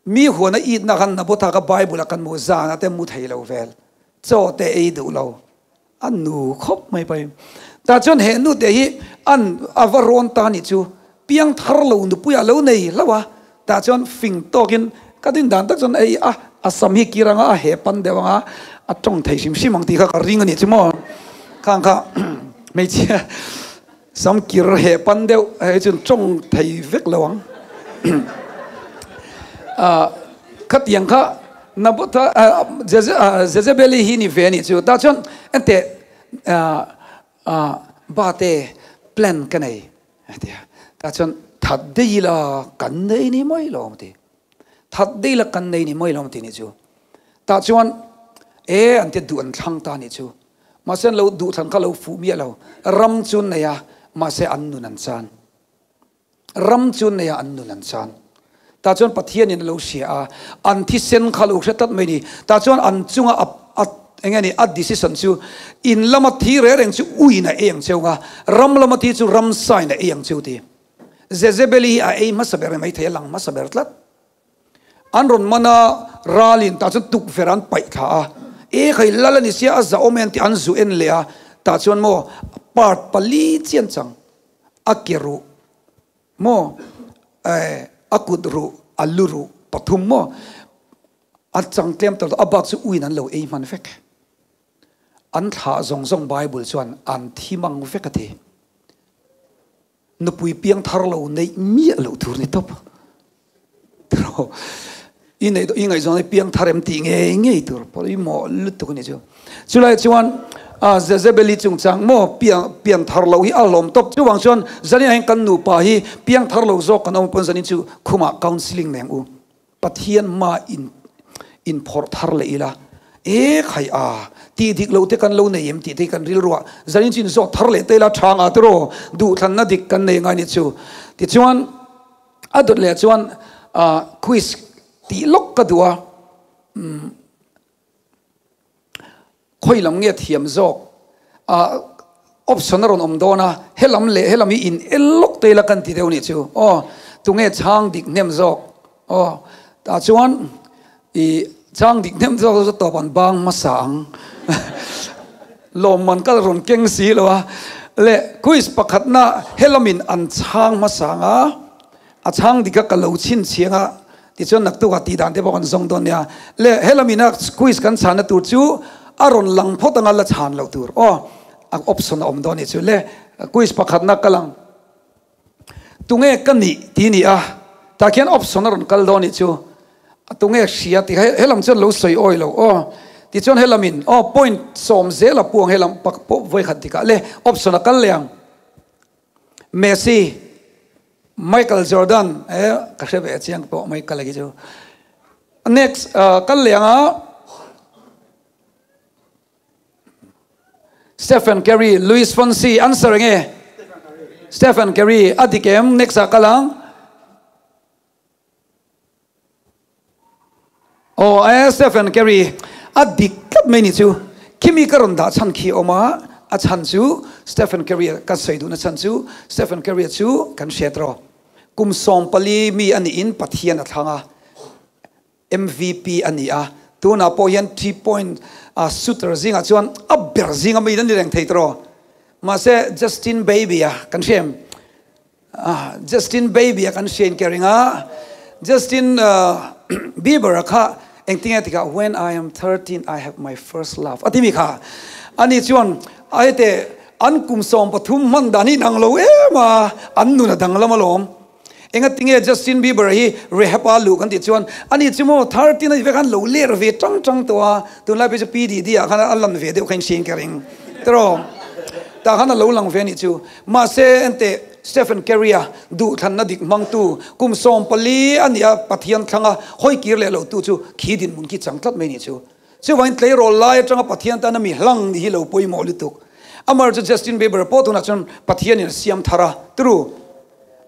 mi huan a it na khan Nabotha kha Bible a kan hmuh zan a te mu thei lo vel, chaw te ei duh lo, a nu khawp mai pai. Tah chuan he nu te hi an a va rawn ta nih chu piang thar lo nupui a lo nei hlauh a, tah chuan fing tawkin ka din dan tak chuan ei a a sam hi kir anga a he pan deuh anga a tawng thei hrim hrim ang tih kha ka ring a nih chu maw. Khang kha hmeichhia sam kir he pan deuh hei chuan tawng thei vek lo ang. Khatiang kha Nabotha Jezebeli hi ni ve a nih chu. Tah chuan enteh bate plan ka nei a ti a. Tah chuan that daih ila kan nei ni mai lo ang ti. That daih ila kan nei ni mai lo ang ti nih chu. Tah chuan e an tia duh an thlang ta nih chu. Mahse an lo duhthlan kha lo fuh miah lo. Ram chu an nei a, mahse an nun an chan. Ram chu nei a an nun an chan. Tah chuan Pathianin a lo hria a, an thisen kha lo hre tlat mai ni. Tah chuan an chunga a a eng nge ni a decision chu in lama thi reng reng chu uiin a ei ang cheu nga, ram lama thi chu ramsain a ei ang cheu ti. Jezebeli hi a ei hmasa ber mai thei, a lang hmasa ber tlat. An rawn man a, ralin tah chuan tukverh an paih thla a, e khai lal a ni sia a zahawm em tih an zu en leh a, tah chuan maw part pali chian chang a ke ruh maw eh a kut ruh a lu ruh pathum maw a chang tlem tawh a bak chu uin an lo ei hman vek. An thlah zawng zawng Bible chuan an thi mang vek a ti. Nupui piang thar lo neih miah loh tur ni tawp. Tiraw i neih i ngaihzawn hi piang thar em tih ngei ngei tur pawimawh lutuk a ni chu. Chulai chuan a Jezebeli chungchang maw piang pian thar loh hi a hlawm tawp. Chuvang chuan zanin ah hian kan nupa hi piang thar lo zawk kan awm pawn zanin chu khumah counselling nei ang u. Pathian hma in in phawrh thar leh ila, E khai a, tih dik lo te kan lo nei em tih te hi kan rilruah zanin chu in zawt thar leh te ila tha nga tiraw duhthlanna dik kan nei ngai ni chu. Tichuan a dawt leh chuan quiz tih lawk ka duh a, umm. Khawi lam nge thiam zawk? Ah, option a rawn awm dawn a, helam leh helam hi in el lawk te ila kan ti deuh nih chu. Aw, tunge chhang dik hnem zawk? Aw, tah chuan i chhang dik hnem zawk chu tawp an bang hmasa ang. Lawmman kal rawn keng si lo a. Le quiz pakhatna helamin an chhang hmasa ang a. A chhang dik a ka lo chhinchhiang a, tichuan naktuk ah tih dan te pawh kan zawng dawn nia. Le helam ina quiz kan chhanna tur chu a rawn lang phawt anga la chhan loh tur aw, a option a awm dawn nih chu. Le quiz pakhatna ka lang tunge ka nih tih ni a, tah khian option a rawn kal dawn nih chu. A tunge hria tih kha helam chuan lo sawi awi lo aw. Tichuan helamin aw point 10 a puang helam pak pawh vawikhat dikah le option a kal leh ang. Messi, Michael Jordan e ka hre ve chiang pawh Michael a khi chu. Next kal leh ang a. Stephen Curry, Luis Fonsi answer enge? Stephen Curry a dik em? Next ah kal ang. Aw e Stephen Curry a dik tlat mai ni chu. Khimi ka rawn dah chhan khi awm a, a chhan chu Stephen Curry a kan sawi duhna chhan chu Stephen Curry a chu kan hriat rawh. Kum 14 mi a niin Pathian a thlang a, MVP a ni a, tunah pawh hian three point shooter zingah chuan a ber zinga mi an ni reng thei tawh. Mahse Justin Baby a kan hria em? Justin Baby a kan hria in ka ring a, Justin Bieber a kha engtinge tikah when I am 13 I have my first love a ti mi kha. Ani chuan a hete an kum 13 hman dan hi inang lo em a, an nun a danglam alawm. Engatinge Justin Bieber hi rehab a luh kan tih chuan ani chu maw 13 a nih vek khan lo ler ve tang tang tawh a, tunlai phei chu PDD ah khan a lan ve deuh kha in hriain ka ring tiraw tah khan a lo lang ve a nih chu. Mahse enteh Stephen Curry a duhthlanna dik hmangtu kum 14 a nih a Pathian thlanga hawi kir leh lotu chu khi dinhmun khi chang tlat mai a nih chu. Chuvangin tleirawl lai atanga Pathian tana mi hlang nih hi lo pawimawh lutuk. Amar chu Justin Bieber pawh tunah chuan Pathianin a siam thar a, turu.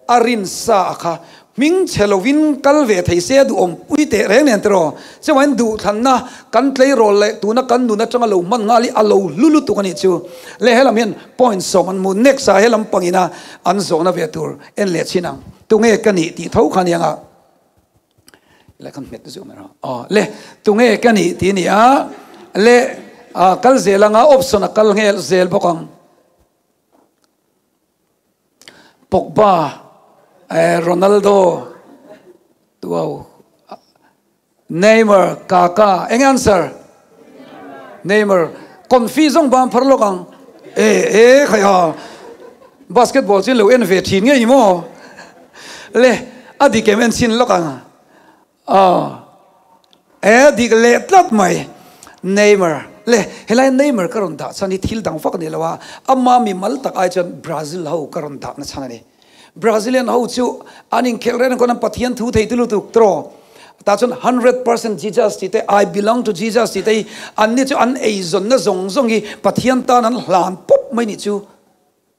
A rin sa a kha hming chhe lovin kal ve thei se a duhawm pui teh reng nen tiraw. Chuvangin duhthlanna kan tleirawl leh tuna kan nun atanga lo hman nghal hi a lo hlu lutuk a nih chu. Le helam hian point 10 an hmu. Next ah helam pangina an zawhna ve tur en leh chhin ang. Tunge ka nih tih tho kha aniang a. Le kan hmet zuk mai rawh. Aw le tunge ka nih tih a ni a. Le kal zel anga option a kal nghel zel bawk ang. Pogba, Ronaldo, tuau, Neymar, Kaka, eng answer? Neymar, confi zawng ban phar lawk ang. E e khai ha. Basketball chu lo en ve thin ngei maw? Le, a dik em en chhin lawk ang. Aw. E dik leh tlat mai. Neymar le helai Neymar ka rawn dah chhan hi thil dang vak a ni lo a, ama mi mal tak ai chuan Brazil ho ka rawn dah na chhan a ni. Brazilian ho chu an inkhelh reng khawn an Pathian thu thei tu lutuk tiraw. Tah chuan 100% Jesus tih te I belong to Jesus tih te hi an ni chu an eizawnna zawng zawng hi Pathian tan an hlan pawp mai nih chu.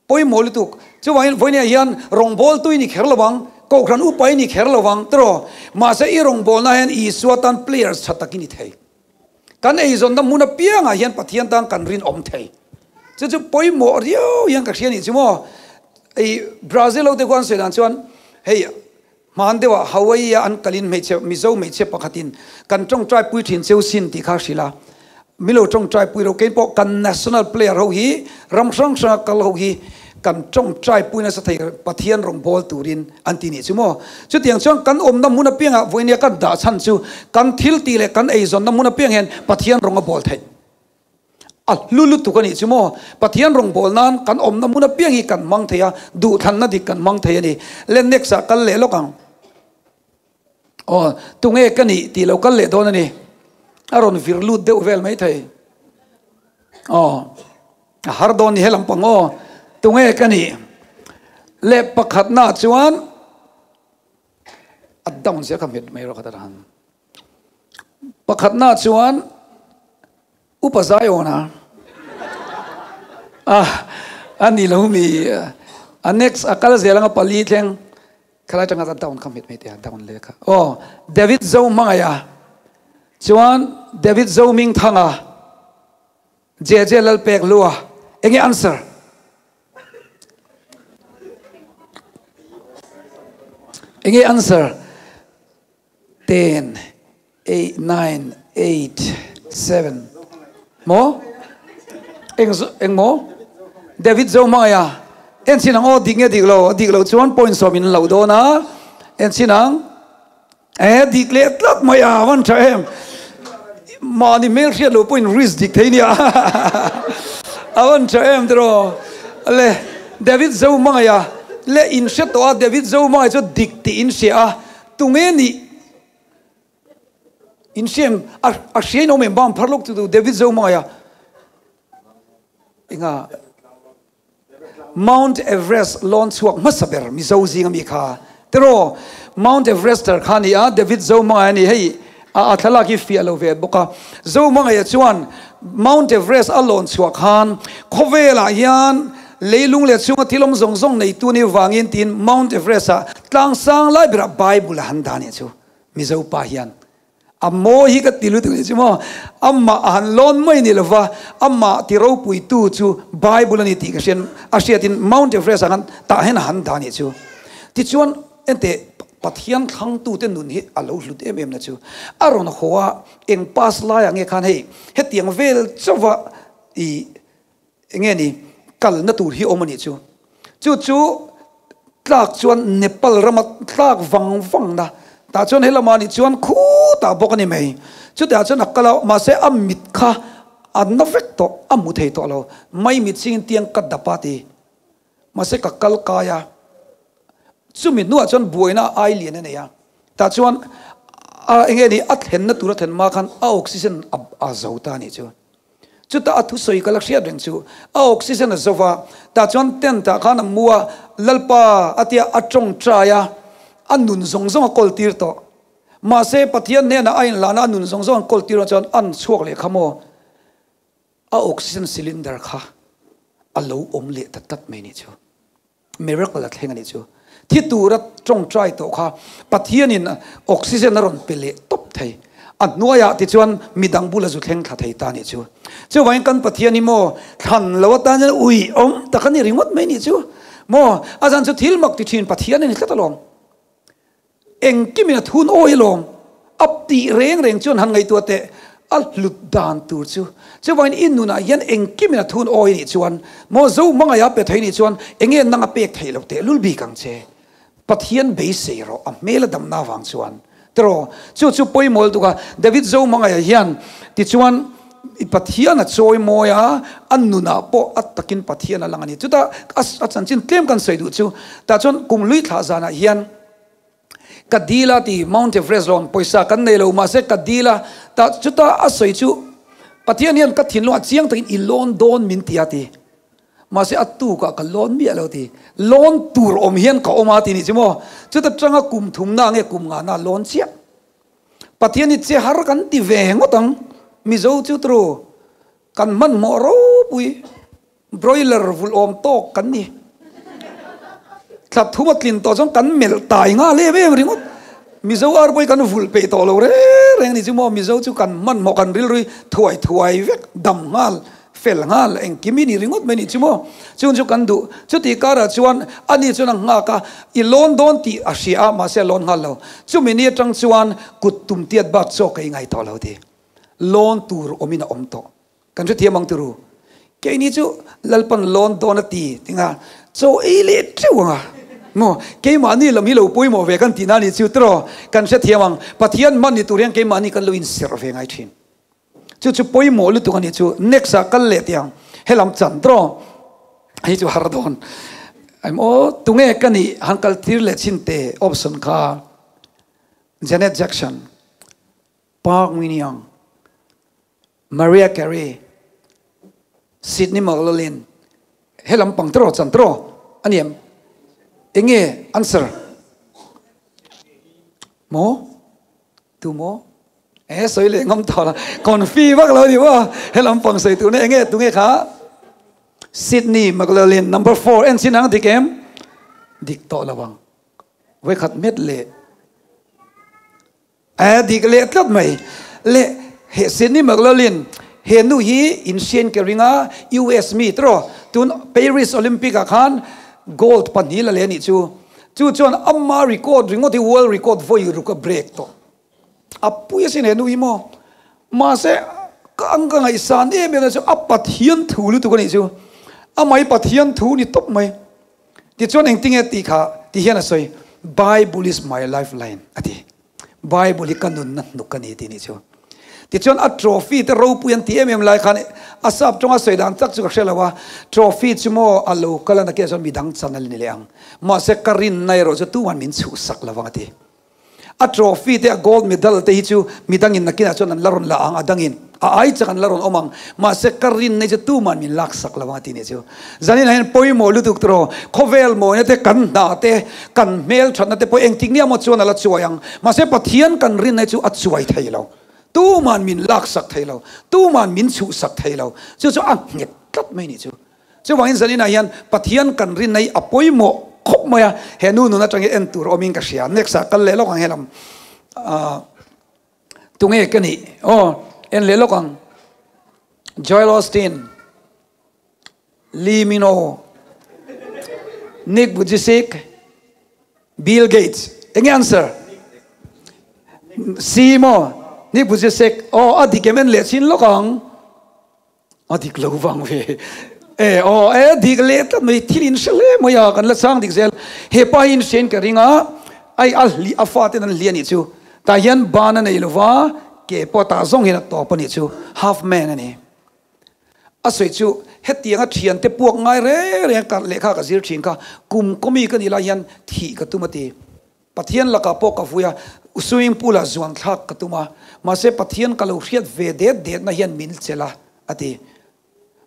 Pawimawh lutuk. Chuvangin vawinia hian rawngbawltu i ni kher lo vang, Kohhran upa i ni kher lo vang tiraw? Mahse i rawngbawlna hian Isua tan players tha tak i ni thei. Kan eizawnna hmun apiangah hian Pathian tan kan rinawm thei. Chu chu pawimawh riau hian ka hria nih chu maw? Ei Brazil ho te khuan sawi dan chuan hei Hman deuhah Hawaii-a an kalin hmeichhe, Mizo hmeichhe pakhatin kan tawngtai pui thin cheu sin tih kha hrilh a. Milo tawngtai pui lo, kein pawh kan national player ho hi ram hrang hranga kal ho hi kan tawngtai pui nasa thei Pathian rawngbâwl turin an ti nih chu maw. Chutiang chuan kan awmna hmun apiangah vawinia kan dah chhan chu kan thil tih leh kan eizawnna hmun apiang hian Pathian rawng a bawl theih. A hlu lutuk a nih chu maw? Pathian rawngbâwl nân kan awmna hmun apiang hi kan hmang thei a, duhthlanna dik kan hmang thei a ni. Le next ah kal leh lawk ang. Aw, tunge ka nih tih lo kal leh dawn a ni. A rawn vir lut deuh vel mai thei. Aw, a har dawn ni helam pang aw. Tunge ka nih? Le pakhatna chuan a down zel kha hmet mai rawh kha ta han. Pakhatna chuan Upa Zion-a a a ni lo mi a next a kal zel anga pali thleng khalai tanga ta down kha hmet mai te a down leh kha aw David Zo hmangaih a chuan David Zo Ming Thanga JJ Lalpek Lua enge answer enge answer 10, 8, 9, 8, 7 Maw? Eng eng maw? David Zohmaya en chin ang aw dik nge dik lo? A dik lo chuan point 10 in lo dawn a. En chin ang e dik leh tlat mai a van tha em. Mahni hmel hriat lo pawhin risk dik thei nia. A van tha em tiraw. Le David Zohmaya le in hre tawh a David Zohmaya chu dik tih in hria a. Tunge nih? In hriam a hriain awm em bang phar lawk chu David Zohmangaia enga Mount Everest lawn chhuak hmasa ber Mizo zing ami kha tiraw Mount Everester kha ni a David Zohmangaia ni hei a thlalak hi fiah lo ve bawk a Zohmangaia chuan Mount Everest a lawn chhuah khan khawvelah hian leilung leh chhunga thil awm zawng zawng neitu ni vangin tiin Mount Everest ah tlangsang lai berah Bible a han dah nih chu. Mizo pa hian a mawi hi ka ti lutuk ni chu maw, amah a han lawn mai ni lova, amah ti ropuitu chu Bible a ni tih ka hriat a hriatin Mount Everest ah khan tah hian a han dah nih chu. Tichuan enteh Pathian thlangtute nun hi a lo hlut em em na chu a rawn haw a, eng pass laiah nge khan hei hetiang vel chauva i Enge ni, kalna tur hi awm a nih chu. Chu chu tlak chuan Nepal rama tlak vang vang na, tah chuan helama nih chuan khutah bawk a ni mai. Chutah chuan a kal a, mahse a mit kha a na vek tawh, a hmu thei tawh lo. Mai mit chingin tiang ka dap a ti. Mahse ka kal kai a, chumi hnuah chuan buaina ai lian a nei a. Tah chuan a enge ni, a thlenna tur a thlen hma khan a oxygen a zo ta a nih chu. Chutah a thusawi ka la hriat reng chu a oxygen a zo va, tah chuan tent ah khan a mu a, Lalpa a tia a tawngtai a, a nun zawng zawng a kawl tir tawh. Mahse Pathian hnenah a inhlahna a nun zawng zawng an kawl tir ah chuan an chhuak leh kha maw? A oxygen cylinder kha a lo awm leh ta tlat mai nih chu. Miracle a thleng a nih chu. Thi tura tawngtai tawh kha Pathianin oxygen a rawn pe leh tawp thei. A hnuaiah tichuan midang bula zu thleng thla thei ta a nih chu. Chuvangin kan Pathian hi maw thlan lo atan hian ui awm tak a ni ringawt mai nih chu. Maw a zan chu thil mak ti thin Pathian a ni tlat alawm. Engkimin a thun awi alawm. A tih reng reng chuan han ngaihtuah teh, a hlut dan tur chu. Chuvangin i nunah hian engkimin a thun awi nih chuan, maw zo hmangaih a pe thei nih chuan enge nang a pek theih loh teh lul bik ang che. Pathian beisei rawh a hmel a damna avang chuan. Tiraw? Chu chu pawimawh lutuk a, David zo hmangaihah hian tichuan Pathian a chawi mawi a, a nunah pawh a takin Pathian a lang a ni. Chutah a chanchin tlem kan sawi duh chu, tah chuan kum hlui thlah zanah hian, Ka dil a ti, Mount Everest rawn pawisa kan nei lo mahse ka dil a, tah chuta a sawi chu Pathian hian ka thinlung ah chiang takin i lawn dawn min ti a ti. Mahse a tukah ka lawn miah lo ti. Lawn tur awm hian ka awm a ti nih chu maw. Chuta tanga kum thumna nge kum ngahna lawn chiah. Pathian hi che har kan ti ve ngawt ang. Mizo chu tru kan hmanhmawh ropui. Broiler vulh awm tawk kan ni. Thla thum a tlin tawh chuan kan melh tai nghal em em ringawt. Mizo ar pawh hi kan vulh peih tawh lo reng reng a ni chu maw. Mizo chu kan hmanhmawh kan rilru hi thuai thuai vek dam nghal fel nghal engkim hi ni ringawt mai a ni chu maw. Chung chu kan duh. Chutih karah chuan ani chuan a nghak a, i lawn dawn tih a hria a mahse a lawn nghal lo. Chumi ni atang chuan kut tum tiat bak chaw ka ingai tawh lo ti. Lawn tur awmin a awm tawh. Kan hrethiam ang turu. Keini chu Lalpan lawn dawn a ti tinga chaw ei leh teuh anga maw keimahni lam hi lo pawimawh ve kan tihna ni chu tiraw kan hrethiam ang Pathian hman ni tur hian keimahni kan lo inserh ve ngai thin. Chu chu pawimawh lutuk a nih chu next ah kal leh tih ang helam chan tiraw hei chu har dawn emaw tunge ka nih han kal tir leh chhin te option kha Janet Jackson Park Min Young Mariah Carey, Sydney McLaughlin, he lampang tiraw chan tiraw a ni em? Enge answer? Maw? Tu maw? E sawi leh ngam tawh la, confi vak lo ni maw? He lampang sawi tur na enge tunge kha? Sydney McLaughlin number 4 en chin ang dik em? Dik tawh lo ang. Vawikhat met leh. A dik leh tlat mai. Le he Sydney McLaughlin he nu hi in hriain ka ring a, US mi tiraw tun Paris Olympic ah khan gold pahnih la leh anih chu. Chu chuan ama record ringawt hi world record vawi ruk a break tawh. A pui asin he nu hi maw. Mahse ka ang ka ngaihsan em em na chu a Pathian thu lutuk anih chu. Amah hi Pathian thu ni tawp mai. Tichuan engtinge tih kha ti hian a sawi, Bible is my lifeline a ti. Bible hi ka nunna hnuk a ni tih nih chu. Tichuan a trophy te ropui an ti em em lai khan a sap tawnga sawi dan tak chu ka hre lo a, trophy chu maw a lo kal a nakinah chuan midang chan a ni leh ang. Mahse ka rinna erawh chu tuman min chhuhsak lo vang a ti. A trophy te a gold medal te hi chu midangin nakinah chuan an la rawn la ang, a dangin a ai chak an la rawn awm ang. Mahse ka rinna hi chu tuman min laksak lo ang a ti nih chu. Zaninah hian pawimawh lutuk tawh khawvel mawina te kan hna te kan hmelthatna te pawh engtik nia maw chuan a la chuai ang. Mahse Pathian kan rinna hi chu a chuai thei lo. Tuman min laksak thei lo. Tuman min chhuhsak thei lo. Chu chu a nghet tlat mai nih chu. Chuvangin zaninah hian Pathian kan rinna hi a pawimawh khawp mai a, he nu nun atangin en tur awmin ka hria. Next ah kal leh lawk ang helam. Ah tunge ka nih? Aw en leh lawk ang. Joel Osteen, Lee Min-ho, Nick Vujicic, Bill Gates. Enge answer? C maw? Nick Vujicic. Aw a dik em en leh chin lawk ang. A dik lo vang ve. E aw e dik leh tlat mai thil in hre hle mai a kan la chang dik zel. He pa hi in hriain ka ring a, ai a hli a fa ten an hli a nih chu. Tah hian ban a nei lo va, ke pawh tah zawng hian a tawp a nih chu. Half man a ni. A sawi chu hetianga thiante puak ngai reng reng ka lehkha ka zir thin kha kum kawmi ka nih lai hian thih ka tum a ti. Pathian lakah pawh ka vui a, swimming pool ah zuan thlak ka tum a, mahse Pathian ka lo hriat ve det det na hian min chelh a, a ti.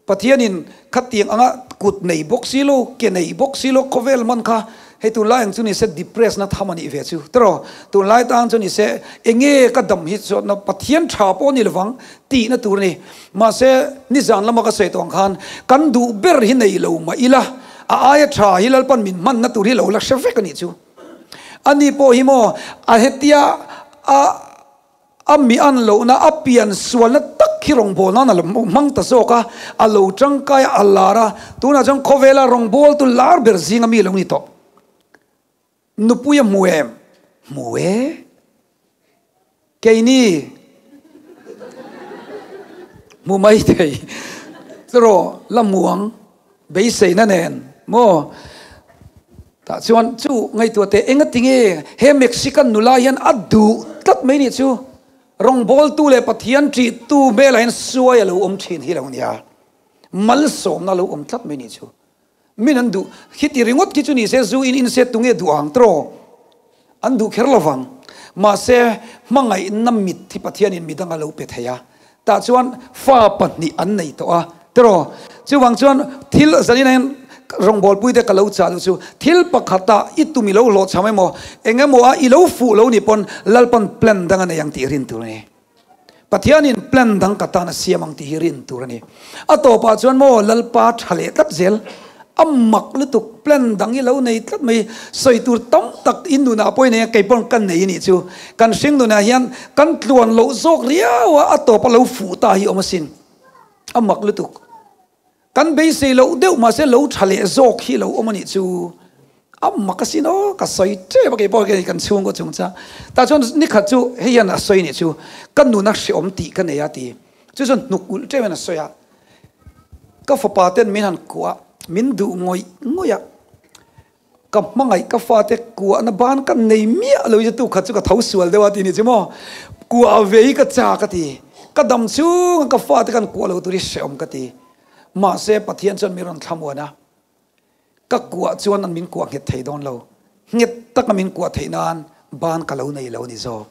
Pathianin khatiang anga kut nei bawk si lo, ke nei bawk si lo, khawvel hman kha hei tunlai ang chu ni se depress na tham a nih ve chu. Tiraw? Tunlai tan chu ni se enge ka dam hi chuan Pathian tha pawh ni lovang tih na tur a ni. Mahse nizan lama ka sawi tawh ang khan kan duh ber hi nei lo mah ila, a aia tha hi Lalpan min hmanna tur hi lo la hre vek a nih chu. Ani pawh hi maw a hetia a a mi an lohna a pian sualna tak hi rawngbâwl nân a lo hmang ta zâwk a, a lo tangkai a, a lâr a, tûnah chuan khawvêla rawngbâwltu lâr ber zînga mi lo ni tawh. Nupui a hmu em? Hmu e. Keini hmu mai thei erawh la hmu ang beiseina nen maw? Tah chuan chu ngaihtuah teh enga tinge he Mexican nula hian a duh tlat mai nih chu rawngbawltu leh Pathian ṭihtu hmelah hian suai a lo awm ṭhin hi lo nia malsawmna a lo awm tlat mai nih chu. Min an duh khiti ringawt khi chu ni se zu in in se tunge duh ang tawh an duh kher lovang. Mahse hmangaihna mit hi Pathianin midang a lo pe thei a, tah chuan fa pahnih an nei tawh a tiraw. Chuvang chuan thil zanin ah hian rawngbawlpui te ka lo chah duh chu thil pakhatah i tum i lo hlawhchham emaw eng emaw a i lo fuh lo ni pawn Lalpan plan dang a nei ang tih rin tur a ni. Pathianin plan dang ka tan a siam ang tih hi rin tur a ni. A tawpah chuan maw Lalpa tha leh tlat zel, a mak lutuk, plan dang i lo nei tlat mai, sawi tur tam tak in nunah pawh i nei a, kei pawh ka nei a nih chu. Kan hring nunah hian kan tluan loh zawk riau a, a tawpa lo fuh ta hi awm asin. A mak lutuk. Kan beisei loh deuh mahse lo tha leh zawk hi lo awm a nih chu a mak asin aw ka sawi tep a keipawh hian kan chhungkaw chung cha tah chuan nikhat chu hei hian a sawi nih chu ka nun a hreawm tih ka nei a ti chu chuan hnuk ulh teuh hian a sawi a ka fapa ten min han kuah min duh ngawih ngawih a Ka hmangaih ka fate kuahna ban ka nei miah lo hi chu tukhat chu ka tho sual deuh a ti ni chu maw. Kuah ve hi ka chak a ti. Ka dam chhunga ka fate kan kuah lo tur hi hrehawm ka ti. Mahse Pathian chuan min rawn thlamuan a, ka kuah chuan an min kuah nghet thei dawn lo. Nghet taka min kuah theih nan ban ka lo nei lo a ni zawk.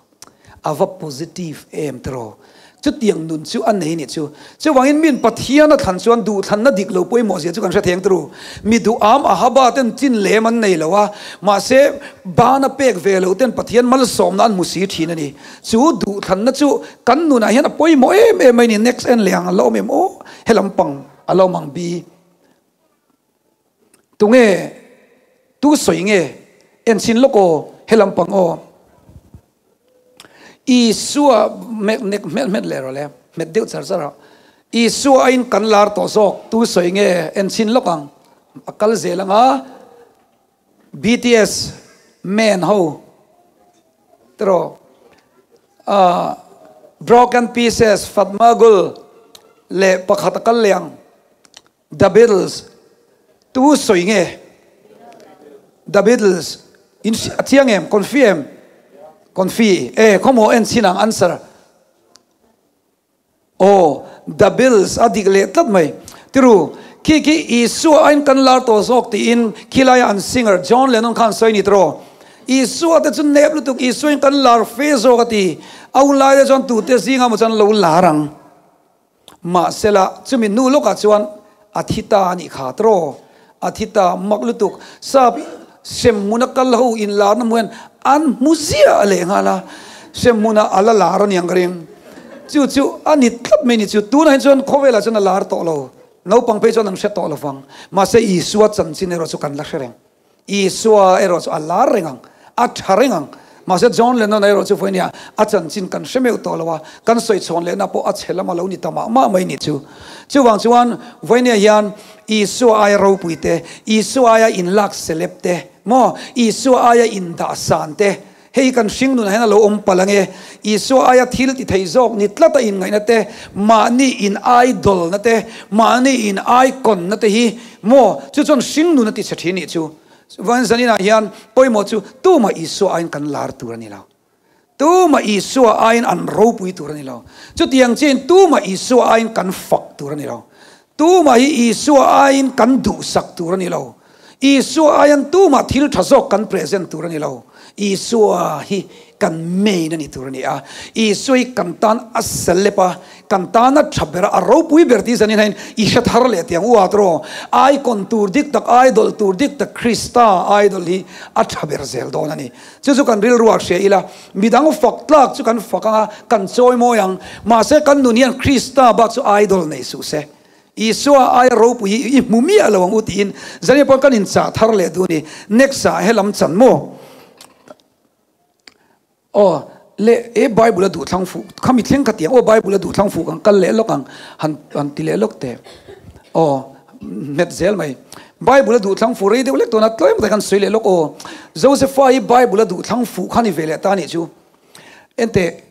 A va positive em tiraw? Chutiang nun chu a nei nih chu. Chuvangin min Pathian a thlan chuan duhthlanna dik lo pawimawh zia chu kan hre theng turu. Mi duham Ahaba ten chin lem an nei lo a, mahse bana pek ve lo ten Pathian malsawmna an hmu si thin a ni. Chu duhthlanna chu kan nunah hian a pawimawh em em mai ni. Next en leh ang a la awm em aw? Helam pang a la awm ang bi. Tunge tu sawi nge en chhin lawk aw helam pang aw Isua mek nek hmet hmet leh rawh le hmet deuh char char a Isua aiin kan lar tawh zawk tu sawi nge en chhin lawk ang a kal zel anga BTS man ho tiraw ah Broken Pieces Fatma Gul leh pakhat a kal leh ang. The Beatles tu sawi nge? The Beatles in a chiang em? Confi em? Confi e khawmaw en chin ang answer. Aw The Beatles a dik leh tlat mai. Tiru khi khi Isua aiin kan lar tawh zawk tiin khilaia an singer John Lennon khan sawi ni tiraw? Isua te chu nep lutuk, Isua in kan lar fe zawk a ti. A hun lai te chuan tute zinga maw chuan lo lar ang. Mahsela, chumi hnu lawkah chuan a thi ta a nih kha tiraw? A thi ta mak lutuk. Sap hremhmuna kal ho inlarna hmuh hian an hmu ziah leh nghal a, hremhmunah a la lar a niang ka ring. Chu chu a ni tlat mai ni chu. Tunah hi chuan khawvelah chuan a lar tawh lo. Naupang phei chuan an hre tawh lo vang. Mahse Isua chanchin erawh chu kan la hre reng. Isua erawh chu a lar reng ang, a tha reng ang. Mahse John Lennon erawh chu vawinia a chanchin kan hre meuh tawh lo a, kan sawi chhawn lehna pawh a chhe lam a lo ni ta mah mah mai ni chu. Chuvang chuan vawinia hian Isua aia ropui te, Isua aia inlak celeb te, maw Isua aia indah san te, Hei kan hring nunah hian a lo awm palh ange. Isua aia thil ti thei zawk ni tlata inngaihna te, mahni in idol na te, mahni in icon na te hi maw chu chuan hring nun a ti chhe thin nih chu. Chuan zaninah hian pawimawh chu tumah Isua aiin kan lar tur a ni lo. Tumah Isua aiin an ropui tur a ni lo. Chutiang chiahin tumah Isua aiin kan fak tur a ni lo. Tumah hi Isua aiin kan duhsak tur a ni lo. Isua aian tumah thil tha zawk kan present tur a ni lo. Isua hi kan main a ni tur a ni a. Isua hi kan tan a celeb a, kan tan a tha ber a, a ropui ber tih zanin hian i hre thar leh tiang u at rawh. Icon tur dik tak, idol tur dik tak Krista idol hi a tha ber zel dawn a ni. Chu chu kan rilruah hria ila, midang fak tlak chu kan fak ang a, kan chawi mawi ang. Mahse kan nun hian Krista bak chu idol nei suh se. Isua aia ropui hi i hmu miah lo ang u tiin Zania pawn kan inchah thar leh duh a ni. Next ah helam chan maw? Aw le e Bible a duh thlang fuh kha mi thleng kha tiang aw Bible a duh thlang fuh kan kal leh lawk ang han han ti leh lawk teh. Aw nghet zel mai. Bible a duh thlang fuh rei deuh lek tawna tlem tak kan sawi leh lawk aw. Josepha hi Bible a duh thlang fuh kha ni ve leh ta a nih chu. Enteh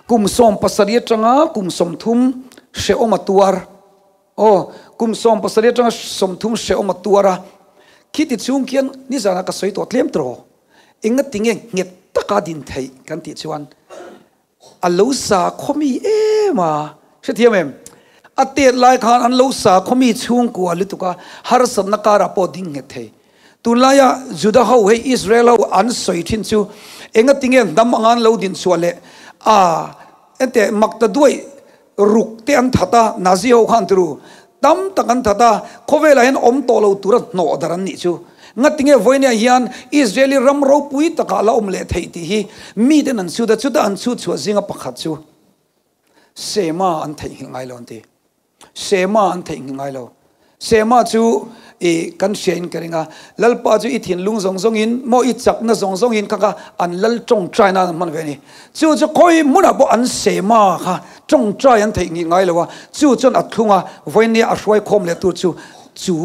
Kum 70 atanga kum 30 hrehawm a tuar. Aw, kum 70 atanga 30 hrehawm a tuar a. Khiti chhung khian nizanah ka sawi tawh tlem tawh. Enga tinge nghet taka din theih kan tih chuan a lo sa khawmi em a. Hrethiam em? A tet lai khan an lo sa khawmi chhungkua lutuk a, harsatna karah pawh ding nghet thei. Tunlaia Juda ho hei Israel ho an sawi thin chu enga tinge hnam anga an lo din chhuah leh a enteh makta duai ruk te an that a Nazi ho khan turu tam tak an that a khawvelah hian awm tawh lo tura hnawh dar an nih chu ngatinge vawinia hian Israeli ram ropui takah la awm leh theih tih hi miten an chhut a chuta an chhut chhuah zinga pakhat chu Sema an theihnghilh ngai lo an ti. Sema an theihnghilh ngai lo. Sema chu i kan hria in ka ring a, Lalpa chu i thinlung zawng zawng in maw i chakna zawng zawng in kha kha an lal tawngtai nan an hman ve a ni. Chu chu khawi hmunah pawh an Sema kha tawngtai an theihnghilh ngai lo a, chu chuan a thlung a, vawinia a hruai khawm leh tur chu chu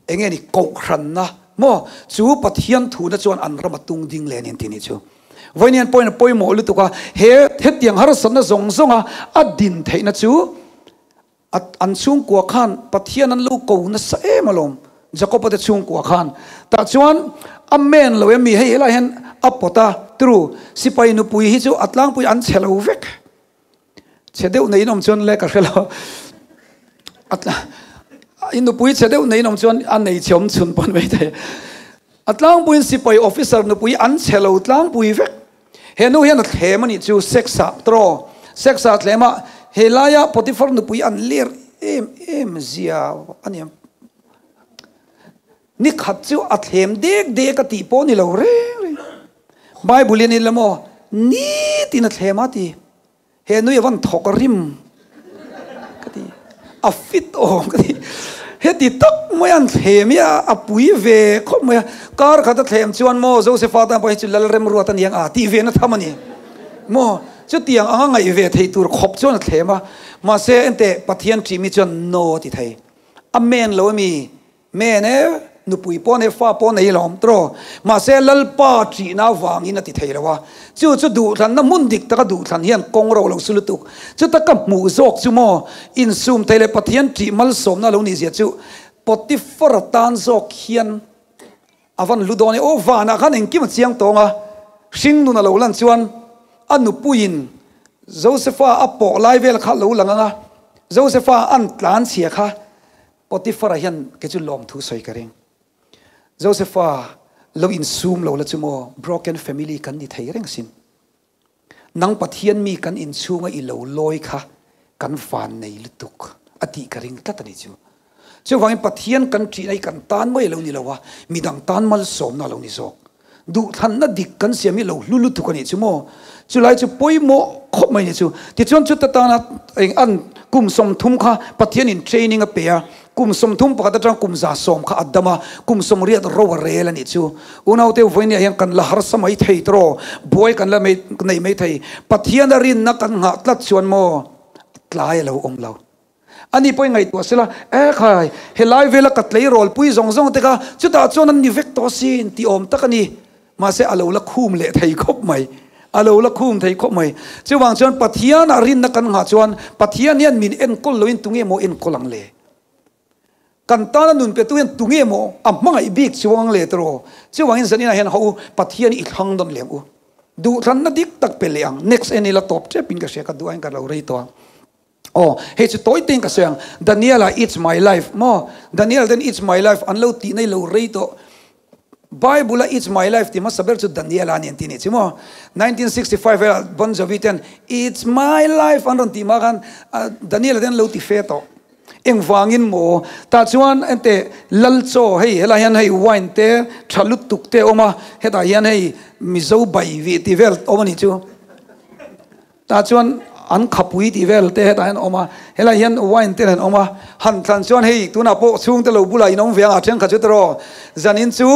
eng nge ni kohhranna maw chu Pathian thuna chuan an ram a tung ding leh a ni an ti nih chu. Vawiin pawhin a pawimawh lutuk a, he hetiang harsatna zawng zawnga a din theihna chu an chhungkua khan Pathian an lo ko nasa em alawm, Jakob-a te chhungkua khan. Tah chuan a men lo em mi, hei helai hian a pawt a, turu sipai nupui hi chu a tlangpui an chhe lo vek. Chhe deuh neiin awm chuan le ka hre lo. I nupui chhe deuh neiin awm chuan a nei chhe awm chhun pawn mai thei. A tlangpuiin sipai officer nupui an chhe lo tlangpui vek. He nu hian a thlem a nih chu sex ah tawh. Sex ah thlem a he laia Potiphar nupui an ler em em zia a ni. Ni khat chu a thlem dek dek a tih pawh ni lo reng reng. Bible in ila maw nitin a thlem a ti. He nui a van thawk a rim ka ti. A fit awm ka ti. Heti tak mai an thlem hi a pui ve khawp mai a. Kar khat a thlem chuan maw Josepha tan pawh hi chu Lalrem ruat a ni ang a tih ve na tham a ni. Maw chutiang anga ngaih ve theih tur khawp chuan a thlem a. Mahse enteh Pathian ṭih mi chuan no a ti thei. Amen lo ami? Men e, nupui pawh nei, fa pawh nei lo awm tawh. Mahse, Lalpa ṭihna avangin a ti thei lo a. Chu chu duhthlanna hmun dik taka duhthlan hian kawng ro lo su lutuk. Chuta ka hmuh zawk chu maw, insum thei leh Pathian ṭih malsawmna lo nihzia chu Potiphar tan zawk hian a van hlu dawn e. Aw, vanah khan engkim a chiang tawng a, hringnun a lo lan chuan a nupuiin Josepha a pawh lai vel kha lo lang ang a, Josepha an tlanchhia kha Potiphar-a hian kei chu lawmthu sawi ka ring. Josepha, Lo insum lo la chu maw broken family kan ni thei reng sin. Nang Pathian mi kan inchhunga i lo lawi kha kan van nei lutuk a tih ka ring tlat a ni chu. Chuvangin Pathian kan ṭihna hi kan tan mai a lo ni lo a, midang tan malsawmna a lo ni zawk. Duhthlanna dik kan siam hi lo hlu lutuk a nih chu maw? Chulai chu pawimawh khawp mai a nih chu. Tichuan chuta tana eng an kum 30 kha Pathianin training a pe a, kum 31 atang kum 110 kha a dam a, kum 80 ro a rel a nih chu. Unaute vawinia hian kan la harsa mai thei tawh, buai kan la nei mai thei. Pathiana rinna kan nghah tlat chuan maw tlai a lo awm lo. Ani pawhin ngaihtuah sela, E khai, helai vela ka tleirawl pui zawng zawng te kha chutah chuan an ni vek tawh asin tih awm tak a ni. Mahse a lo la khum leh thei khawp mai. A lo la khum thei khawp mai. Chuvang chuan Pathianah rinna kan nghah chuan Pathian hian min enkawl loin tunge maw enkawl ang le? Kan tana nun petu hian tunge maw a hmangaih bik chuang le tawh? Chuvangin zaninah hian haw u, Pathian i thlang dawn leh ang u. Duhthlanna dik tak pe leh ang. Next en ila tawp tepin ka hria ka duh aiin ka lo rei tawh ang. Aw, hei chu tawi tein ka sawi ang, Daniela it's my life maw? Daniel ten it's my life an lo tih nei lo rei tawh. Bible a it's my life ti hmasa ber chu Daniela a ni an ti nih chu maw? 1965 velah Bon Jovi ten it's my life an rawn tih hma khan Daniela ten an lo ti fe tawh. Engvangin maw? Tah chuan enteh lal chaw hei helai hian hei wine te tha lutuk te a awm a, hetah hian hei Mizo bai vih tih vel awm a nih chu. Tah chuan an khapui tih vel te hetah hian a awm a, helaiah hian wine te nen a awm a, han thlan chuan hei tunah pawh chhungte lo bulah in awm ve ang a thenkhat chu tawh zanin chu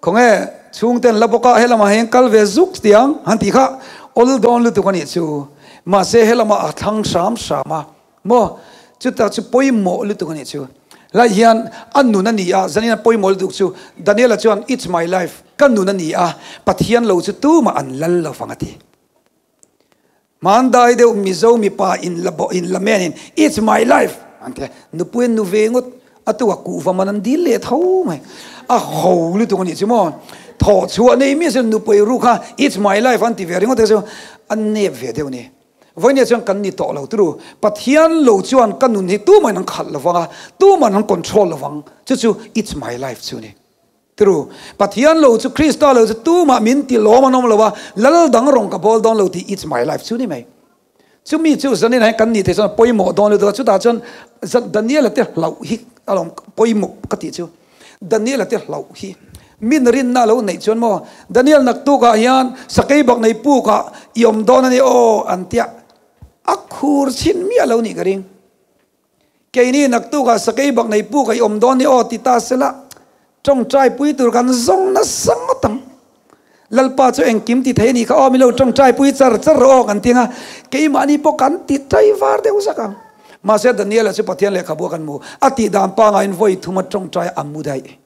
khawnge chhungte an la bawk a helamah hian kal ve zuk tiang han tih kha awl dawn lutuk a nih chu mahse helamah a thlang hram hram a maw chutah chu pawimawh lutuk a nih chu helaiah hian a nun a ni a zanin a pawimawh lutuk chu Daniela chuan it's my life ka nun a ni a Pathian lo chu tumah an lal lo vang a ti. Hmandai deuh Mizo mipa in la bawh in la men in it's my life an ti a, nupui an nu ve ngawt a tu a kuhva man an dil leh tho mai a ho lutuk a nih chu maw thawh chhuah nei miah chuan nupui ru kha it's my life an ti ve ringawt te chu an nep ve deuh a ni. Vawinia chuan kan ni tawh lo turu Pathian lo chuan ka nun hi tumahin an khalh lovang a tumahin an control lovang chu chu it's my life chu a ni. Tru, Pathian lo chu Krista lo chu tumah min ti lawm an awm lo a, lal dang rawng ka bawl dawn lo tih it's my life chu ni mai. Chumi chu zanin ah hian kan nih theih chuan pawimawh dawn lutuk a, chutah chuan Daniela te hlauh hi a lawm pawimawh ka tih chu. Daniela te hlauh hi min rinna lo neih chuan maw Daniel naktuk ah hian sakei bak nei puk ah i awm dawn a ni aw an tia a khur chhin miah lo nih ka ring. Keini naktukah sakei bak nei puk a i awm dawn ni aw ti ta sela, tawngtai pui tur kan zawng nasa ngawt ang. Lalpa chu engkim ti thei a nih kha aw, milo tawngtai pui char char rawh aw kan ti ang a, keimahni pawh kan ti tai var deuh zak ang. Mahse Daniela chu Pathian lehkhabu a kan hmu, a tih dan pangaiin vawi thuma tawngtai a mu daih.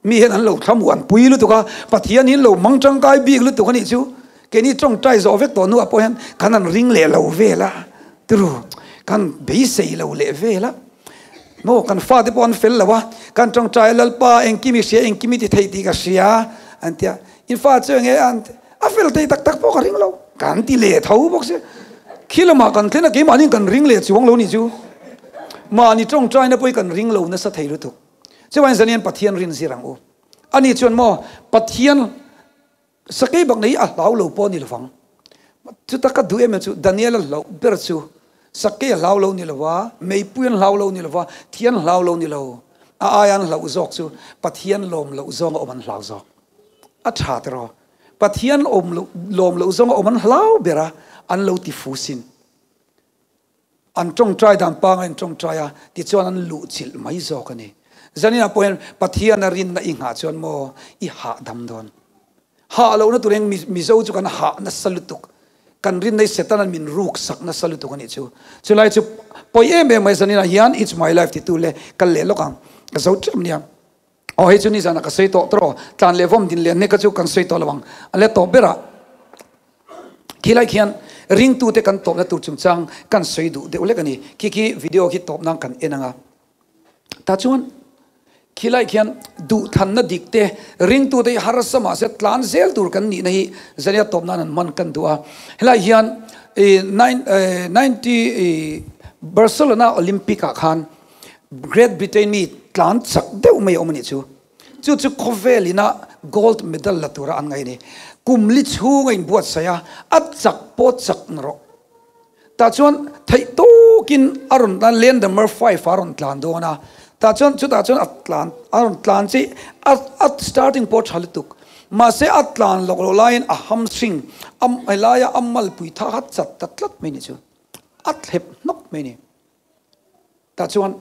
Mi hian an lo thlamuan pui lutuk a, Pathian hi an lo hmang tangkai bik lutuk a nih chu. Keini tawngtai zawh vek tawh hnuah pawh hian kan han ring leh lo vel a, turu kan beisei lo leh vel a. Maw kan fate pawh an fel lo a, kan tawngtai a Lalpa engkim i hria engkim i ti thei tih ka hria an ti a, in fa chu enge an a fel thei tak tak pawh ka ring lo kan ti leh tho bawk sia. Khi lamah kan thlen a keimahni kan ring leh chuang lo nih chu. Mahni tawngtaina pawh hi kan ring lo nasa thei lutuk. Chuvain zanian Pathian rin zir ang u. Ani chuan maw Pathian sakei bak nei a hlau lo pawh ni lovang. Chuta ka duh em em chu Daniel a hlauh ber chu sakei a hlau lo ni lova, meipui an hlau lo ni lova, thi an hlau lo ni lo. A aia an hlauh zawk chu Pathian lawm loh zawnga awm an hlau zawk. A tha tiraw? Pathian awm loh lawm loh zawnga awm an hlau ber a, an lo ti fu sin. An tawngtai dan panga in tawngtai a, tichuan an luh chilh mai zawk a ni. Zaninah pawh hian Pathiana rinna i nghah chuan maw i hah dam dawn. Hah lohna tur hian Mizo chu kan hah nasa lutuk. Kan rinna hi Setana'n min ruk sak nasa lutuk a nih chu. Chulai chu pawi em em mai zaninah hian It's my life titu le kal leh lawk ang. Ka zo tep nia. Aw hei chu nizanah ka sawi tawh tawh tlan leh vawm din leh nek kha chu kan sawi tawh lo ang. A let tawh berah khilai khian ringtute kan tawpna tur chungchang kan sawi duh deuh lek a ni. Khi khi video khi tawp nan kan en ang a. Tah chuan khilai khian duhthanna dik te ringtute hi harsa mahse tlan zel tur kan nihna hi zania tawp nan an hman kan duh a. Helai hian 90 Barcelona Olympic ah khan Great Britain mi tlan chak deuh mai a awm a nih chu. Chu chu khawvel ina gold medal la tura an ngaih a ni. Kum li chhung a inbuatsaih a, a chak pawh chak na rawh. Tah chuan theih tawkin a rawn tlan, lane number five ah a rawn tlan dawn a. Tah chuan chutah chuan a tlan a rawn tlan chi a a starting pawh tha lutuk. Mahse a tlan lawk loh laiin a hamstring a helaia a malpui tha kha chat ta tlat mai ni chu. A thlep hnawk mai ni. Tah chuan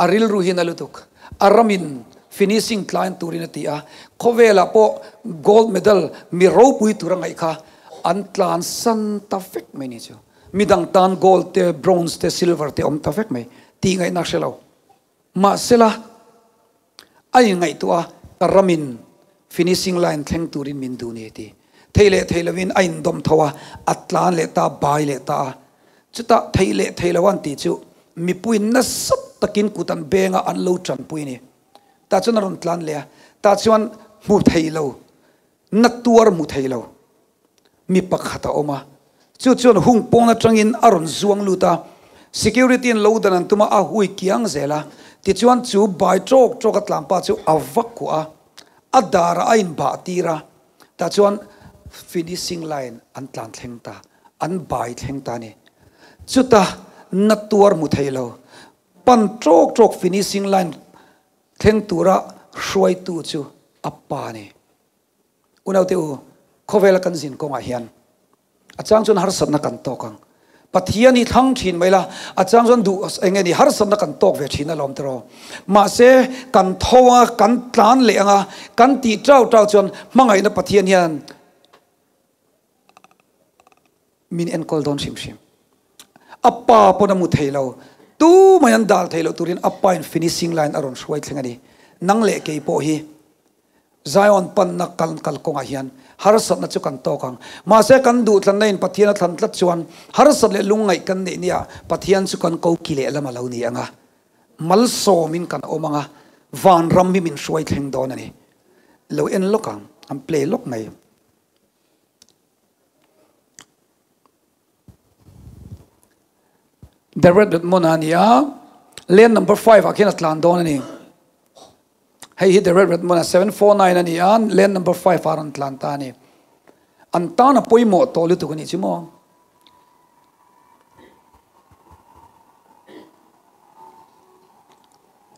a rilru hi na lutuk. A ramin finishing tlai turin a ti a, khawvelah pawh gold medal mi ropui tur a ngaih kha an tlansan ta vek mai ni chu. Midang tan gold te, bronze te, silver te awm ta vek mai tih ngaihna hre lo. Mahsela a inngaihtuah a, ka ramin finishing line thleng turin min duh ni ti. Thei leh thei lovin a indawm tho a, a tlan leh ta, bai leh ta a. Chutah thei leh thei lo an tih chu mipuiin nasa takin kut an benga an lo tanpui a ni. Tah chuan a rawn tlan leh a, tah chuan hmu thei lo, na tuar hmu thei lo mi pakhat a awm a. Chu chuan hung pawn atangin a rawn zuang lut a, security in lo dan an tum a, a hui kiang zel a. Tichuan chu bai tawk tawk a tlanpa chu a va kuah a, a darah a inbah tir a. Tah chuan finishing line an tlan thleng ta, an bai thleng ta a ni. Chuta na tuar hmu thei lo, pan tawk tawk finishing line thleng tura hruaitu chu a pa a ni. Unaute u, khawvela kan zin kawngah hian A chang chuan harsatna kan tawk ang. Pathian hi thlang thin mai la, a chang chuan duh eng nge ni harsatna kan tawk ve thin alawm tiraw. Mahse, kan tho anga, kan tlan leh anga, kan tih tau tau chuan hmangaihna Pathian hian min enkawl dawn hrim hrim. A pa pawn a mu thei lo, tumah an dal thei loh turin a pa in finishing line a rawn hruai thleng a ni. Nang leh kei pawh hi Zion panna kal kal kawngah hian harsatna chu kan tawk ang. Mahse kan duhthlanna in Pathian a thlan tlat chuan harsat leh lungngaih kan neih nia Pathian chu kan ko ki lehlam a lo ni ang a, malsawmin kan awm ang a, vanram hi min hruai thleng dawn a ni. Lo en lawk ang, an play lawk mai. The Red Redmond a ni a, lane number five ah khian a tlan dawn a ni. Hei hi The Red Redmond a 749 a ni a, lane number five ah a rawn tlan ta a ni. An tan a pawimawh tawh lutuk a nih chu maw.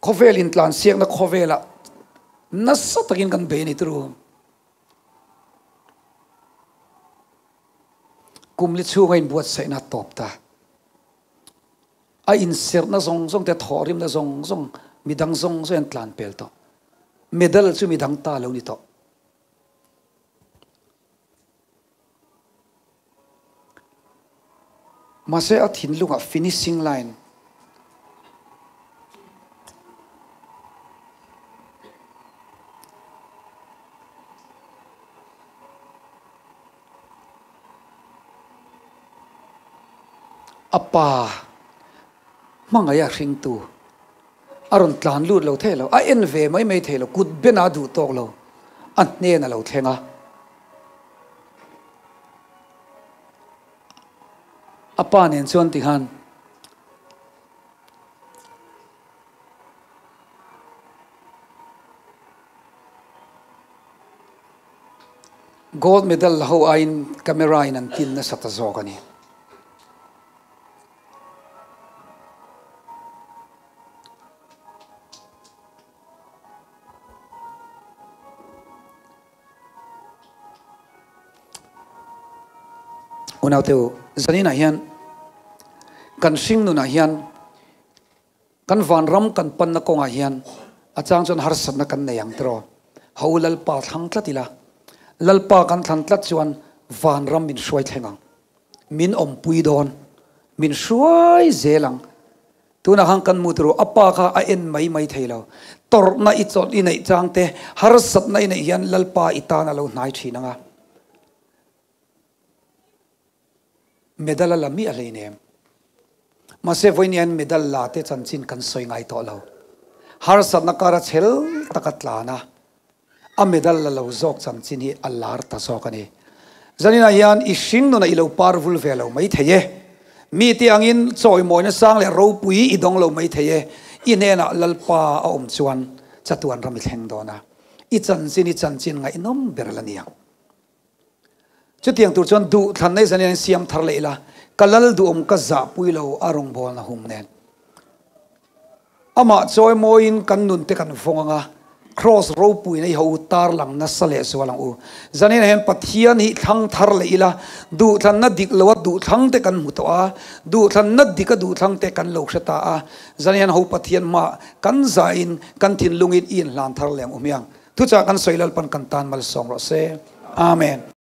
Khawvel intlan siakna khawvelah nasa takin kan bei a ni turu. Kum li chhunga inbuatsaihna a tawp ta. A inserhna zawng zawng te, thawhrimna zawng zawng, midang zawng zawng an tlan pel tawh. Medal chu midang ta lo ni tawh. Mahse a thinlungah finishing line A pa hmangaih a hringtu a rawn tlan lut lo thei lo, a en ve mai mai thei lo, kut ben a duh tawk lo, a hnen a lo thleng a. A pa nen chuan tikhan Gold medal la ho aiin camera in an tin nasa ta zawk a ni. Unaute u, zaninah hian kan hringnunah hian Kan vanram kan panna kawngah hian a chang chuan harsatna kan nei ang tiraw? Ho Lalpa thlang tlat ila, Lalpa kan thlan tlat chuan vanram min hruai thleng ang, min awmpui dawn, min hruai zel ang. Tunah khan kan mu tiraw, a pa kha a en mai mai thei lo. Tawrhna i chawlh i neih chang te, harsatna i neih hian Lalpa i tan a lo hnai thin ang a. Medal a la miah hleinem. Mahse vawiin medal la te chanchin kan sawi ngai tawh lo. Harsatna kara chhel taka tlan a, a medal la lo zawk chanchin hi a lar ta zawk a ni. Zaninah hian i hring nunah i lo par vul ve lo mai thei e. Mite angin chawimawina sang leh ropui i dawng lo mai thei e. I hnenah Lalpa a awm chuan. Chatuan ram i thleng dawn a, i chanchin i chanchin ngaihnawm ber la nia. Chutiang tur chuan duhthlanna i zan hian siam thar leh ila, ka lal duhawm ka zahpui lo a rawngbawlna hum nen. Amah chawimawiin kan nun te kan vawng ang a, Kraws ropuina i ho u tarlang nasa leh zual ang u. Zaninah hian Pathian hi thlang thar leh ila, duhthlanna dik loa duhthlang te kan hmu tawh a, duhthlanna dika duhthlang te kan lo hre ta a, zanin hian ho Pathian hmaah kan zahin kan thinlungin i inhlan thar leh ang u hmiang. Thuchah kan sawi Lalpan kan tan malsawm rawh se. Amen.